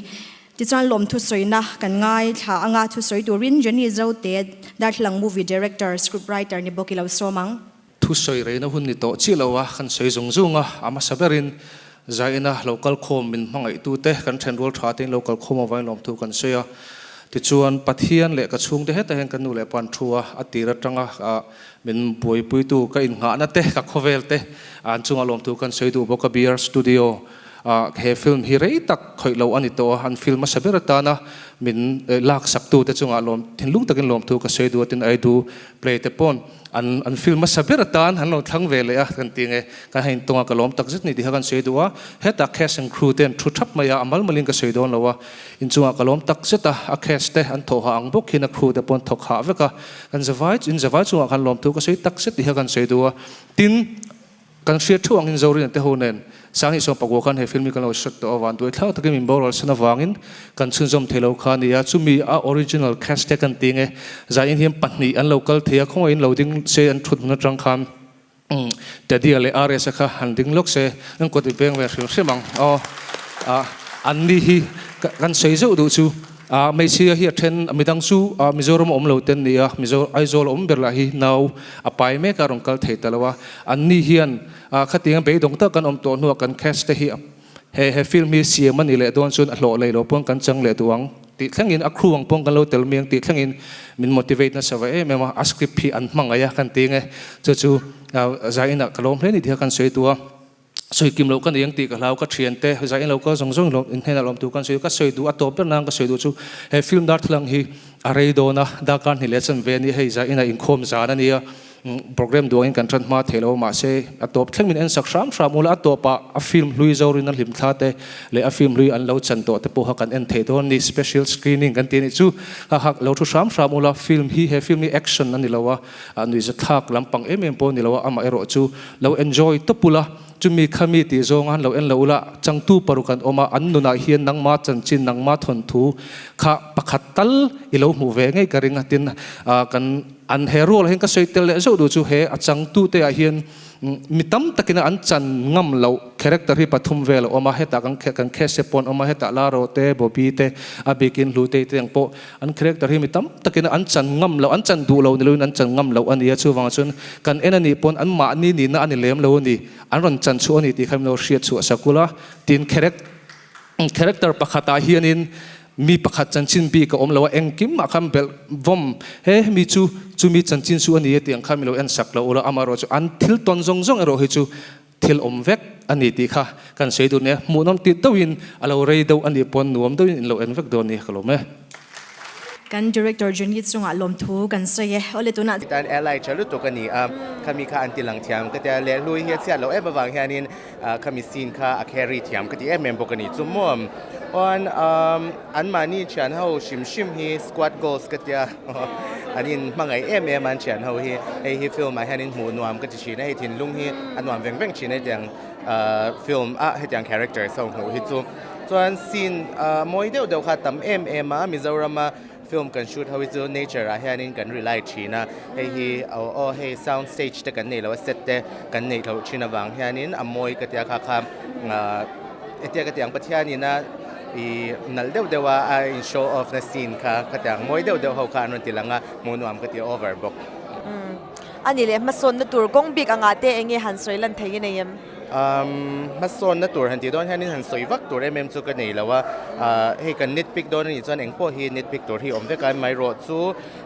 Tichuan lawmthu sawina kan ngaithla anga thusawi turin Jenny Zote, Darthlalang movie director, script writer ni bawk i lo sawm ang. Thusawi reina hun ni tawh chiah lo a, kan sawi zung zung a, a hmasa berin Zaina lo kalkhawm min hmangaihtute kan thenrual tha tein lo kalkhawm avangin lawmthu kan sawi a. Tichuan Pathian leh ka chhungte hetah hian ka nu leh pa an thu a, a tir atanga min buaipuitu ka innghahna te, ka khawvel te an chungah lawmthu kan sawi duh bawk a. BR Studio ah he film hi rei tak khawih loh a ni tawh a, an film hmasa ber atana min laksaktute chungah lawm thinlung takin lawmthu ka sawi duh a tin Aidu play te pawn An an film hmasa ber atan an lo thlang ve leh a, kan ti nge, kan han intawng a, ka lawm tak zet ni tih kha kan sawi duh a, hetah cast and crew te an thu thap mai a, a mal malin ka sawi dawn lo a, inchungah ka lawm tak zet a, a cast te an thawh hah ang bawk hian a crew te pawh an thawk hah vek a, kan zavai in zavai chungah khan lawmthu ka sawi tak zet tih kha kan sawi duh a, tin, Kan hriat theuh angin Zorin te ho nen Sanghi sawm pakua khan he film hi kan lo shot tawh avang duai thlak takin min boral san avangin kan chhunzawm thei lo kha a ni a, chumi a original cast te kan ti nge zain hian pahnih an lo kal thei a, khawngaihin lo ding se an thut hmun atang khan Teddy-a leh RS-a kha han ding lawk se an kut i beng ve hrim hrim ang aw an ni hi kan sawi zeuh duh chu. A hmeichhia hi a then a midang chu a Mizoram a awm lo te an ni a, Mizo Aizawl a awm ber lah hi nau a pai mek a rawn kal thei ta lo a, an ni hian a khatiang beidawng tak kan awm tawh hnuah kan cast te hi he he film hi siam a ni leh dawn chuan a hlawh lei lo pawn kan chang leh duh ang tih thlengin a crew ang pawn kan lo tel miang tih thlengin min motivate nasa ve em em a, a script hi an hmangaih a kan ti nge chu chu zainah ka lawm hle ni tih kha kan sawi duh a. Sawi kim loh ka nei ang tih ka hlau, ka thiante zain lo ka zawng zawng in hnenah lawmtu kan sawi, ka sawi duh a tawp ber nang ka sawi duh chu he film darthlalang hi a rei dawn a, darkar hnih leh chan ve a nia, hei zain a inkhawm zan a nia, program duh angin kan tan hma thei lo mahse a tawp thleng min en sak hram hram ula a tawpah a film hlui Zorin a hlim thla te leh a film hlui an lo chan tawh te pawha kan en thei dawn a ni, special screening kan ti a nih chu ha ha lo thu hram hram ula film hi he film hi action a ni lo a, A nuihzathlak lampang em em pawh ni lo a, amah erawh chu lo enjoy tawp ula, chumi khami tih zawng han lo en lo ula, changtu paruk an awm a, an nunah hian nangma chanchin, nangma thawnthu kha pakhat tal i lo hmuh ve ngei ka ring a, tin kan an he rual ah hian ka sawi tel leh zauh duh chu he a changtu te ah hian Mi tam takin an chan ngam loh character hi pathum vel a awm a, hetah kan kan Khese pawh an awm a, hetah Laro te, Bobby te, a bikin Hlutei te ang pawh an character hi mi tam takin an chan ngam loh, an chan duh lo ni loin an chan ngam loh a ni a, chuvang chuan kan en a nih pawn an mahni nihna a ni lem lo a ni, an rawn chan chhuah a ni tih kha min lo hriat chhuah sak ula, tin character pakhatah hianin Mi pakhat chanchin bik a awm lo a, engkim ah khan belh vawm he mi chu chumi chanchin chu a ni e tih ang khan mi lo en sak lo ula, amaherawh chu an thil tawn zawng zawng erawh hi chu thil awm vek a ni tih kha kan sawi duh nia, hmuhnawm tih deuhin a lo rei deuh a nih pawn nuam deuhin in lo en vek dawn a ni ka lawm e. Kan Director Jenny chungah lawmthu kan sawi e. Awle tunah. Tan ally tha lutuk a ni a, khami kha an ti lang thiam ka tia, lehhlui hi a chhiat loh em avang hianin Khami scene kha a carry thiam ka ti em em bawk a ni. Chu maw chuan anmahni thian ho hrim hrim hi squad goals ka tia an in hmangaih em em a an thian ho hi. Hei hi film ah hian in hmuh nuam ka ti thin a, hei thinlung hi a nuam veng veng thin a hetiang film ah hetiang characters ho hmuh hi chu. Chuan scene mawi deuh deuh kha a tam em em a, Mizoram a Film kan shoot ho hi chu nature ah hianin kan rely thin a, hei hi aw aw hei sound stage te kan neih loh a set te kan neih loh thin avang hianin a mawi ka tia kha kha ah hetia ka tiang Pathianin a ih nalh deuh deuh a a in show off na scene kha khatiang mawi deuh deuh ho kha an rawn ti lang a hmuh nuam ka ti over bawk. Umm a ni leh hmasawnna tur kawng bik angah te enge han sawi lan thei i nei em? Umm hmasawnna tur han tih dawn hianin han sawi vak tur em em chu ka nei lo a, ah hei kan nitpick dawn a nih chuan engpawh hi nitpick tur hi awm vek a, amaherawh chu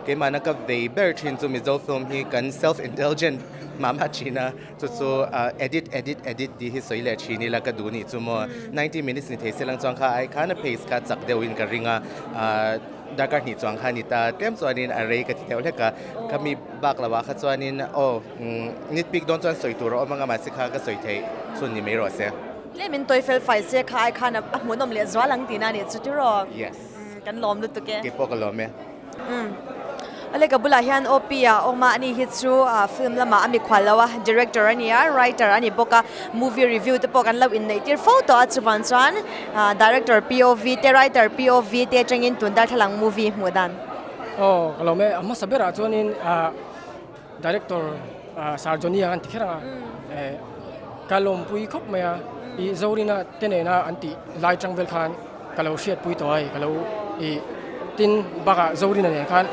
keimahna ka vei ber thin chu Mizo film hi kan self indulgent mah mah thin a, chu chu ah edit edit edit tih hi sawi leh thin ila ka duh nih chu maw ninety minutes ni thei se lang chuan kha ai khan a pace kha chak deuhin ka ring a, ah darkar hnih chuang kha a ni ta tlem chuanin a rei ka ti deuh hlek a, khami bak lo ah kha chuanin aw. Nitpick dawn chuan sawi tur a awm anga mahse kha ka sawi theih chhun ni mai rawh se. Tlem in tawi fel fai se kha ai khan a hmuhnawm leh zual ang tihna a nih chu tiraw? Yes. Kan lawm lutuk e. Kei pawh ka lawm e. Umm. Awle ka bulah hian OP a awm a, ani hi chu film lamah a mikhual lo a, director a ni a, writer a ni bawk a, movie review te pawh kan lo inneih tir fo tawh a, chuvang chuan director POV te writer POV te atangin tun darthlalang movie hmuh dan. Aw ka lawm e, a hmasa berah chuanin Director Sir Johnny a an ti kher ang a, ka lawmpui khawp mai a, i Zorina te nena an tih lai tang vel khan ka lo hriatpui tawh a hei ka lo ih tin bakah Zorina nen khan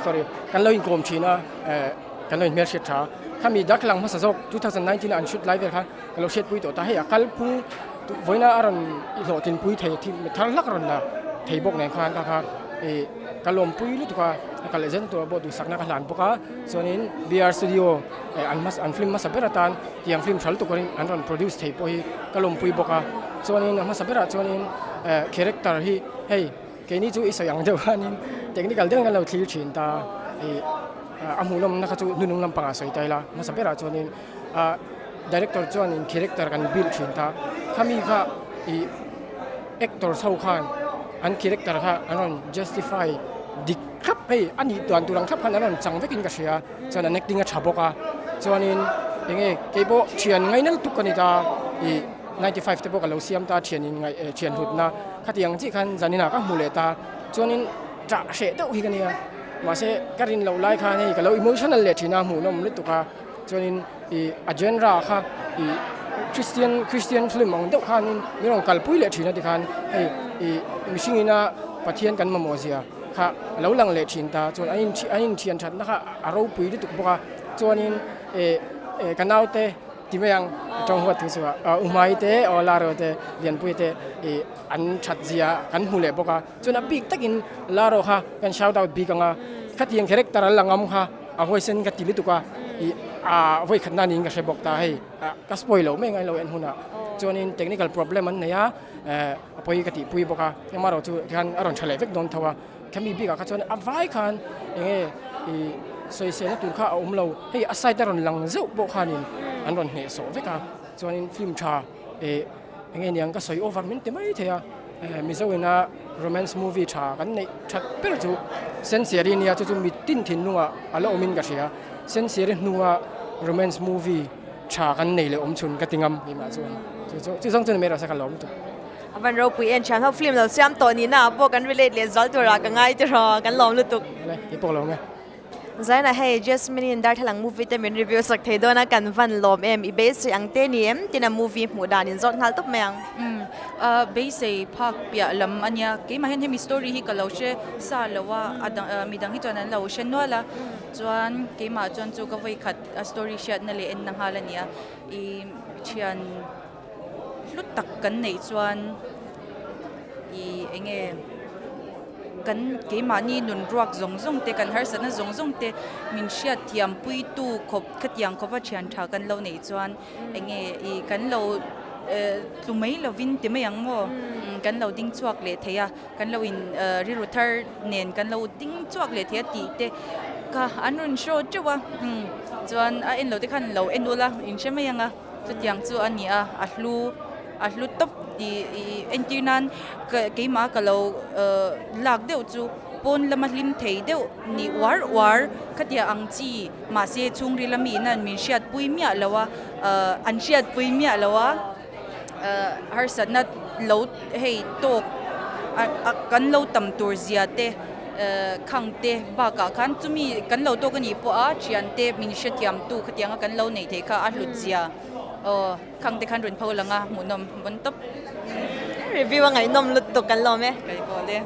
sorry kan lo inkawm thin a eh kan lo inhmelhriat tha a khami darthlalang hmasa zawk 2019 a an shoot lai vel khan ka lo hriatpui tawh ta hei a kalphung vawiina a rawn i hlawhtlinpui thei thil thar hlak a rawn la thei bawk nen khan kha kha ih ka lawmpui lutuk a ka kal leh zel tur pawh duhsakna ka hlan bawk a chuanin BR studio eh an hmasa an film hmasa ber atan tiang film tha lutuk an rawn produce thei pawh hi ka lawmpui bawk a chuanin a hmasa berah chuanin eh character hi hei keini chu i sawi ang deuh khanin technical deuhin kan lo thlir thin ta ih a hmuhnawmna kha chu hnunung lampangah sawi ta ila hmasa berah chuanin ah director chuanin character kan build thin ta khami kha ih actors ho khan an character kha an rawn justify dik thlap hei a nih dan tur ang thlap khan an rawn chang vekin ka hria chuan an acting a tha bawk a chuanin eng nge keipawh thian ngaina lutuk ka ni ta ih 95 te pawh ka lo siam ta thian in ngaih eh thian hlutna khatiang chiah khan zaninah ka hmu leh ta chuanin ṭah hreh deuh hi ka nia mahse ka rin loh lai khan hei ka lo emotional leh thin a hmuhnawm lutuk a chuanin ih a genre kha ih Christian Christian film ang deuh khanin min rawn kalpui leh thin a tikhan hei ih mihring ina Pathian kan mamawh zia kha a lo lang leh thin ta chuan an in an inthian thatna kha a ropui lutuk bawk a chuanin eh eh ka naute ti mai ang tawng huat thu chu a Umai te aw Laro te Lianpui te ih an that zia kan hmu leh bawk a chuan a bik takin Laro kha kan shout out bik ang a khatiang character a lang awm kha a huaisen ka ti lutuk a ih a vawi khatna niin ka hre bawk ta hei ka spoil loh mai ang a lo en hunah chuanin technical problem an nei a eh a pawi ka tihpui bawk a amaherawh chu tikhan a rawn tha leh vek dawn tho a khami bikah kha chuan a vai khan eng nge ih sawiselna tur kha a awm lo hei a side a rawn lang zeuh pawh khanin an rawn hnehsawh vek a chuanin film tha ih eng nge niang ka sawi over min ti mai thei a eh Mizo ina romance movie tha kan neih that ber chu Sensiari nia chu chu mitin thinlungah a la awmin ka hria Sensiari hnua romance movie tha kan nei leh awm chhun ka ti ngam keimah chuan chu chu chu zawng chuan mai rasa ka lawm tuk. A van ropui en thian ho film lo siam tawh nihna ah pawh kan relate leh zual turah ka ngai tiraw kan lawm lutuk. Awle kei pawh ka lawm e. Zaina hei Jasmine in darthlalang movie te min review sak thei dawn a kan van lawm em i beisei ang te ni em tin a movie hmuh dan in zawt nghal tawp mai ang. Umm beisei phak piah lam a nia keimah hian hemi story hi ka lo hre sa lo a a dang midang hi chuan an lo hre nual a chuan keimah chuan chu ka vawi khat a story hriatna leh enna nghal a ni a ih thian hlu tak kan neih chuan ih eng nge kan keimahni nun ruak zawng zawng te kan harsatna zawng zawng te min hriat thiam pui tu khawp khatiang khawpa thian tha kan lo neih chuan eng nge ih kan lo eh tlu mai lovin ti mai ang maw kan lo ding chhuak leh thei a kan lo in eh rilru thar nen kan lo ding chhuak leh thei a tih te kha an rawn show teuh a chuan a en lo te khan lo en ula in hre mai ang a. Chutiang chu a ni a, a hlu a hlu tawp tih ih entir nan keimah ka lo lak deuh chu pawn lama hlim thei deuh ni uar uar khatia ang chi mahse chhungril ami in an min hriatpui miah lo a an hriatpui miah lo a harsatna lo hei tawk kan lo tam tur zia te Khang te bakah khan chumi kan lo tawk a nih pawh a thian te min hrethiam tu khatianga kan lo neih theih kha a hlut zia aw khang te khan rawn pho lang a hmuhnawm bon tawp. Review a ngaihnawm lutuk kan lawm e. Kai pawh le.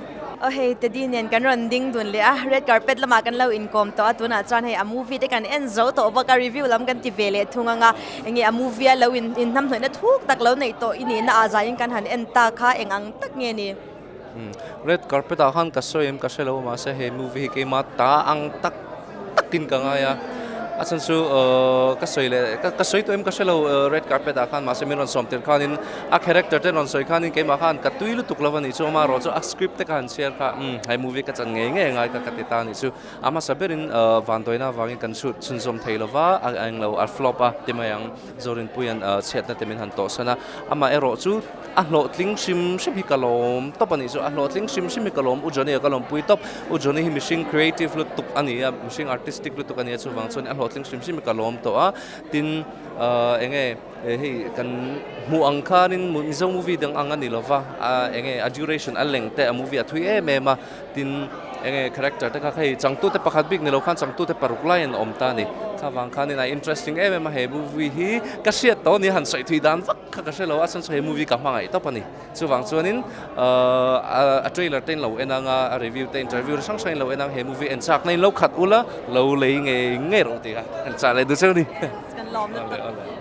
Aw hei Teddy nen kan rawn ding dun leh a red carpet lamah kan lo inkawm tawh a tunah chuan hei a movie te kan en zo tawh bawk a review lam kan ti ve leh thung ang a enge a movie a lo in inhnamhnawihna thuk tak lo neih tawh i nihna ah zaiin kan han en ta kha eng ang tak nge ni. Red carpet ah khan ka sawi em ka hre lo mahse he movie hi keimah ta ang tak takin ka ngai a a chhan chu ahh ka sawi leh ka sawi tawh em ka hre lo red carpet ah khan mahse min rawn sawm tir khanin a character te rawn sawi khanin keimah khan ka tui lutuk lo a nih chu amaherawh chu a script te ka han chhiar kha umm he movie ka chan ngei ngei a ngai kha ka ti ta a nih chu a hmasa berin ahh vanduaina avangin kan chhut chhunzawm thei lo va a englo a flop a ti mai ang Zorinpuia'n chhiatna te min han tawhsan a amaherawh chu a hlawhtling hrim hrim hi ka lawm tawp a nih chu a hlawhtling hrim hrim hi ka lawm U Johnny-a ka lawmpui tawp U Johnny hi mihring creative lutuk a ni a mihring artistic lutuk a ni a chuvang chuan a hlawhtling hrim hrim hi ka lawm tawh a tin ahh eng nge hei kan hmuh ang khanin Mizo movie dang ang a ni lova eng nge a duration a leng te a movie a thui em em a tin. Enge character te kha hei changtu te pakhat bik ni lo khan changtu te paruk lai an awm ta a ni. Kha vang khanin a interesting em em a he movie hi ka hriat tawh a ni han sawi thui dan vak kha ka hre lo a chhan chu he movie ka hmangaih tawp a ni. Chuvang chuanin a trailer te in lo en ang a, a review te interview hrang hrang in lo en ang he movie en chak na in lo khat ula lo lei ngei ngei rawh tih kha han chah leh duh cheu a ni. Kan lawm lutuk.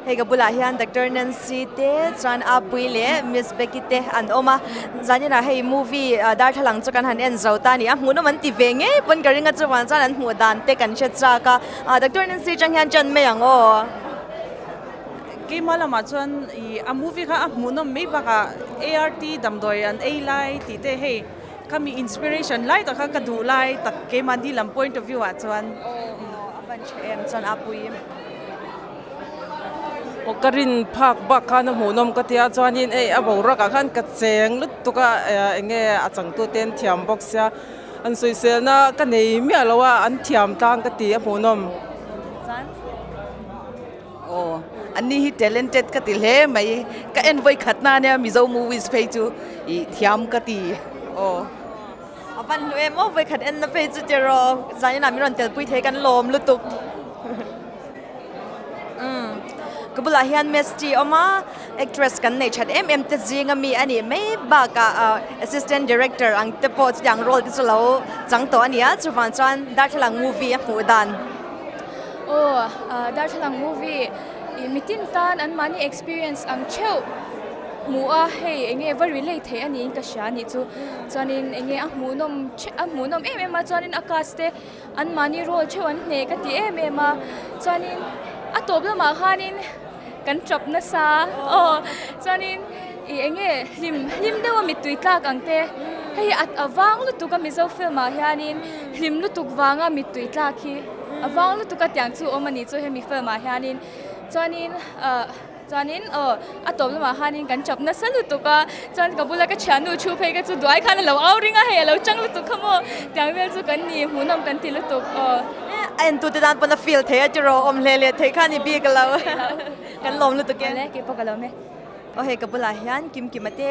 Hei ka bulah hian Doctor Nancy te chuan Apui leh Miss Becky te an awm a, zaninah hei movie darthlalang chu kan han en zo ta a ni a, hmuhnawm an ti ve ngei pawn ka ring a chuvang chuan an hmuh dan te kan hre chak a, Doctor Nancy atang hian ṭan mai ang aw. Keimah lamah chuan ih a movie kha a hmuhnawm mai bakah ART damdawi an ei lai tih te hei khami inspiration lai tak kha ka duh lai tak keimahni lam point of view ah chuan. Aw a van tha em chuan Apui. Aw ka rin phak bak khan a hmuhnawm ka tia chuanin hei a boruakah khan ka cheng lutuk a eng nge a changtute an thiam bawk sia an sawiselna ka nei miah lo a an thiam tlang ka ti a hmuhnawm. Aw an ni hi talented ka ti hle mai ka en vawi khat na ania Mizo movies phei chu ih thiam ka ti aw. A van hlu em aw vawikhat en na phei chu tiraw zaninah min rawn telpui thei kan lawm lutuk. Umm ka bulah hian Misty awm a actress kan nei that em em te zing ami a nih mai bakah ah assistant director ang te pawh chutiang role te chu lo chang tawh a ni a chuvang chuan darthlalang movie a hmuh dan. Aw darthlalang movie ih mitin tan an mahni experience ang theuh. Hmuh a, hei enge va relate theih a niin ka hria a nih chu. Chuanin enge a hmuhnawm a hmuhnawm em em a, chuanin a cast te anmahni role theuh an hneh ka ti em em a. Chuanin a tawp lamah khanin kan tap nasa aw, chuanin ih enge hlim hlim deuh a mittui tlak ang te, hei hi a vang lutuk a Mizo film ah hianin hlim lutuk vanga mittui tlak hi a vang lutuk a tiang chu awm a nih chu hemi film ah hianin. Chuanin ah. Chuanin aw a tawp lamah khanin kan chap nasa lutuk a, chuan ka bula ka thiannu thu phei ka chu duai khan a lo au ring a, hei a lo chang lutuk kha maw tiang vel chu kan ni hmuhnawm kan ti lutuk aw. A entute tan pawn a feel thei a tiraw awm hle leh thei kha ni bik lo kan lawm lutuk e. Awle keipawh ka lawm e. Aw hei ka bulah hian Kimkima te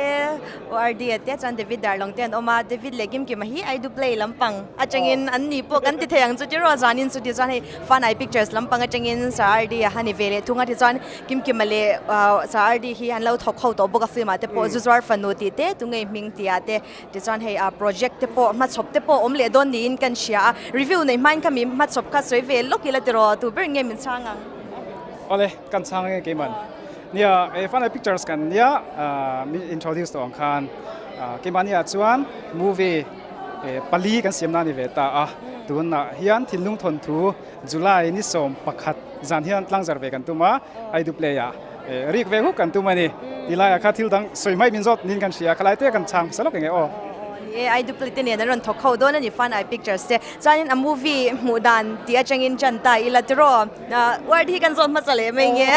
ORD a te chuan David Darlawng te an awm a, David leh Kimkima hi I do play lampang atangin an ni pawh kan ti thei ang chu tiraw zanin chu ti chuan hei Fanai Pictures lampang atangin Sir RD a han i ve leh thung a tichuan Kimkima leh Sir RD hi an lo thawk ho tawh bawk a film ah te pawh Zuzuar Fanu tih te tunge hming tih ah te tichuan hei project te pawh hmachhawp te pawh awm leh dawn niin kan hria a review nei hmain kha mi hmachhawp kha sawi ve lawk ila tiraw tu ber nge min chhang ang? Awle kan chhang nge keiman nia Fanai Pictures kan nia min introduce tawh ang khan keimahni ah chuan movie pali kan siam na a ni ve ta a tunah hian thinlung thawnthu July ni 11 zan hian tlangzar ve kan tum a I do play ah rik ve huk kan tum a ni ti laiah kha thil dang sawi mai min zawt niin kan hria khalai te kan chhang hmasa lawk eng e aw. Ni e I do play te nen an rawn thawk ho dawn a ni Fun Eye Pictures te chuanin a movie hmuh dan tih atangin tan ta ila tiraw word hi kan zawt hmasa leh mai nge.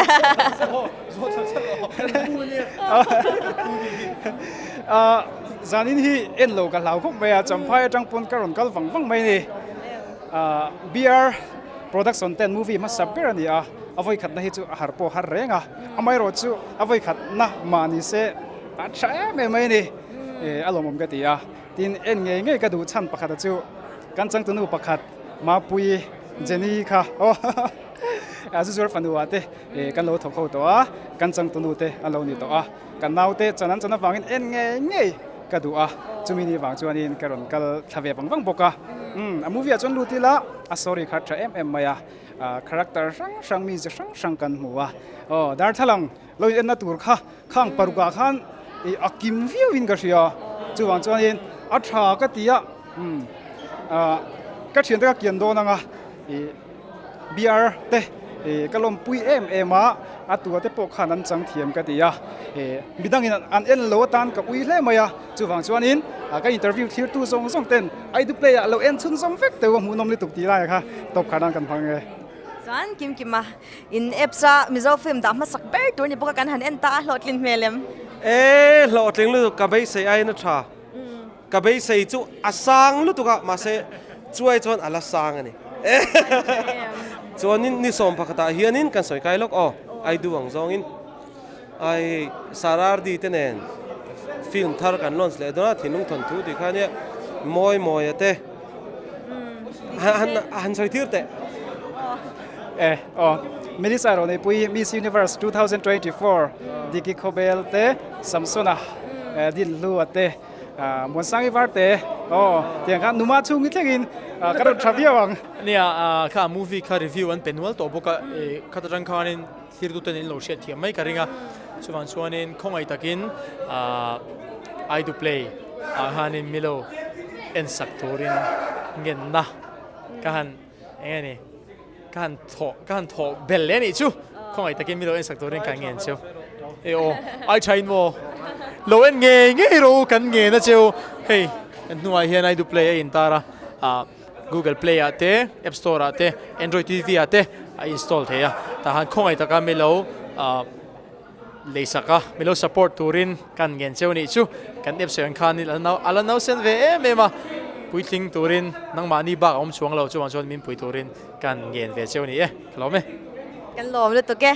Zanin hi en lo ka hlau khawp mai a Champhai atang pawn ka rawn kal vang vang mai a ni. BR production ten movie hmasa ber a ni a, a vawi khatna hi chu a har pawh har reng a, amaherawh chu a vawi khatna mah ni se a tha em em mai a ni, a lawmawm ka ti a, tin en ngei ngei ka duh chhan pakhat a chu kan changtunu pakhat Mapuii Jenny kha aw a zu zuar fanu ah te kan lo thawk ho tawh a, kan changtunu te an lo ni tawh a, kan naute chan an chan avangin en ngei ngei ka duh a, chumi ni vang chuanin ka rawn kal thla ve vang vang bawk a, umm a movie ah chuan lut ila a story kha tha em em mai a, character hrang hrang mi chi hrang hrang kan hmu a, aw darthlalang lo in enna tur kha khang paruk ah khan ih a kim viau in ka hria, chuvang chuanin a tha ka ti a, umm ah ka thiante ka kian dawn ang a ih. BR te ka lawmpui em em a, a tua te pawh khan an chang thiam ka ti a, midangin an en lo atan ka ui hle mai a, chuvang chuanin ka interview thlirtu zawng zawng ten I do play ah lo en chhun zawng vek teuh a hmuhnawm lutuk tih lai kha tawp khan an kan hmang e. Chuan Kimkima in apps a Mizo film dah hmasak ber tur ni bawk a kan han en ta a hlawhtlin hmel em? E hlawhtling lutuk ka beisei aiin a tha. Ka beisei chu a sang lutuk a, mahse chuai chuan a la sang a ni. Chuanin ni sawm pakhatah hianin kan sawi kai lawk aw, I do ang zawngin ai Sarardi te nen film thar kan launch leh dawn a, thinlung thawnthu tih kha ania. Mawi Mawia te han han sawi tir teh. E aw Melissa Rawneipui Miss Universe 2024 Diki Khawbel te Samsona Dinhlua te Muansangi Varte aw tiang khan numa chhung hi thlengin ka rawn tha viau ang. Nia kha movie kha review an pe nual tawh bawk a, khat atang khanin thirtuten in lo hriat thiam mai ka ring a, chuvang chuanin khawngaih takin I do play ah khanin milo en sak turin ngenna ka han eng nge ni ka han thawh ka han thawh bel leh a nih chu khawngaih takin milo en sak turin ka ngen cheu e aw ai tha in maw lo en ngei ngei ro kan ngen a cheu hei kan hnuah hian I do play a intar a ah Google Play ah te App Store ah te Android TV ah te a install thei a tah han khawngaih taka milo ah Leisak a, milo support turin kan ngen cheu nih chu kan app sawi ang khan a la nausen ve em em a, puitling turin nangmahni bak a awm chuang lo chuvang chuan min pui turin kan ngen ve cheu ni e, ka lawm e. Kan lawm lutuk e.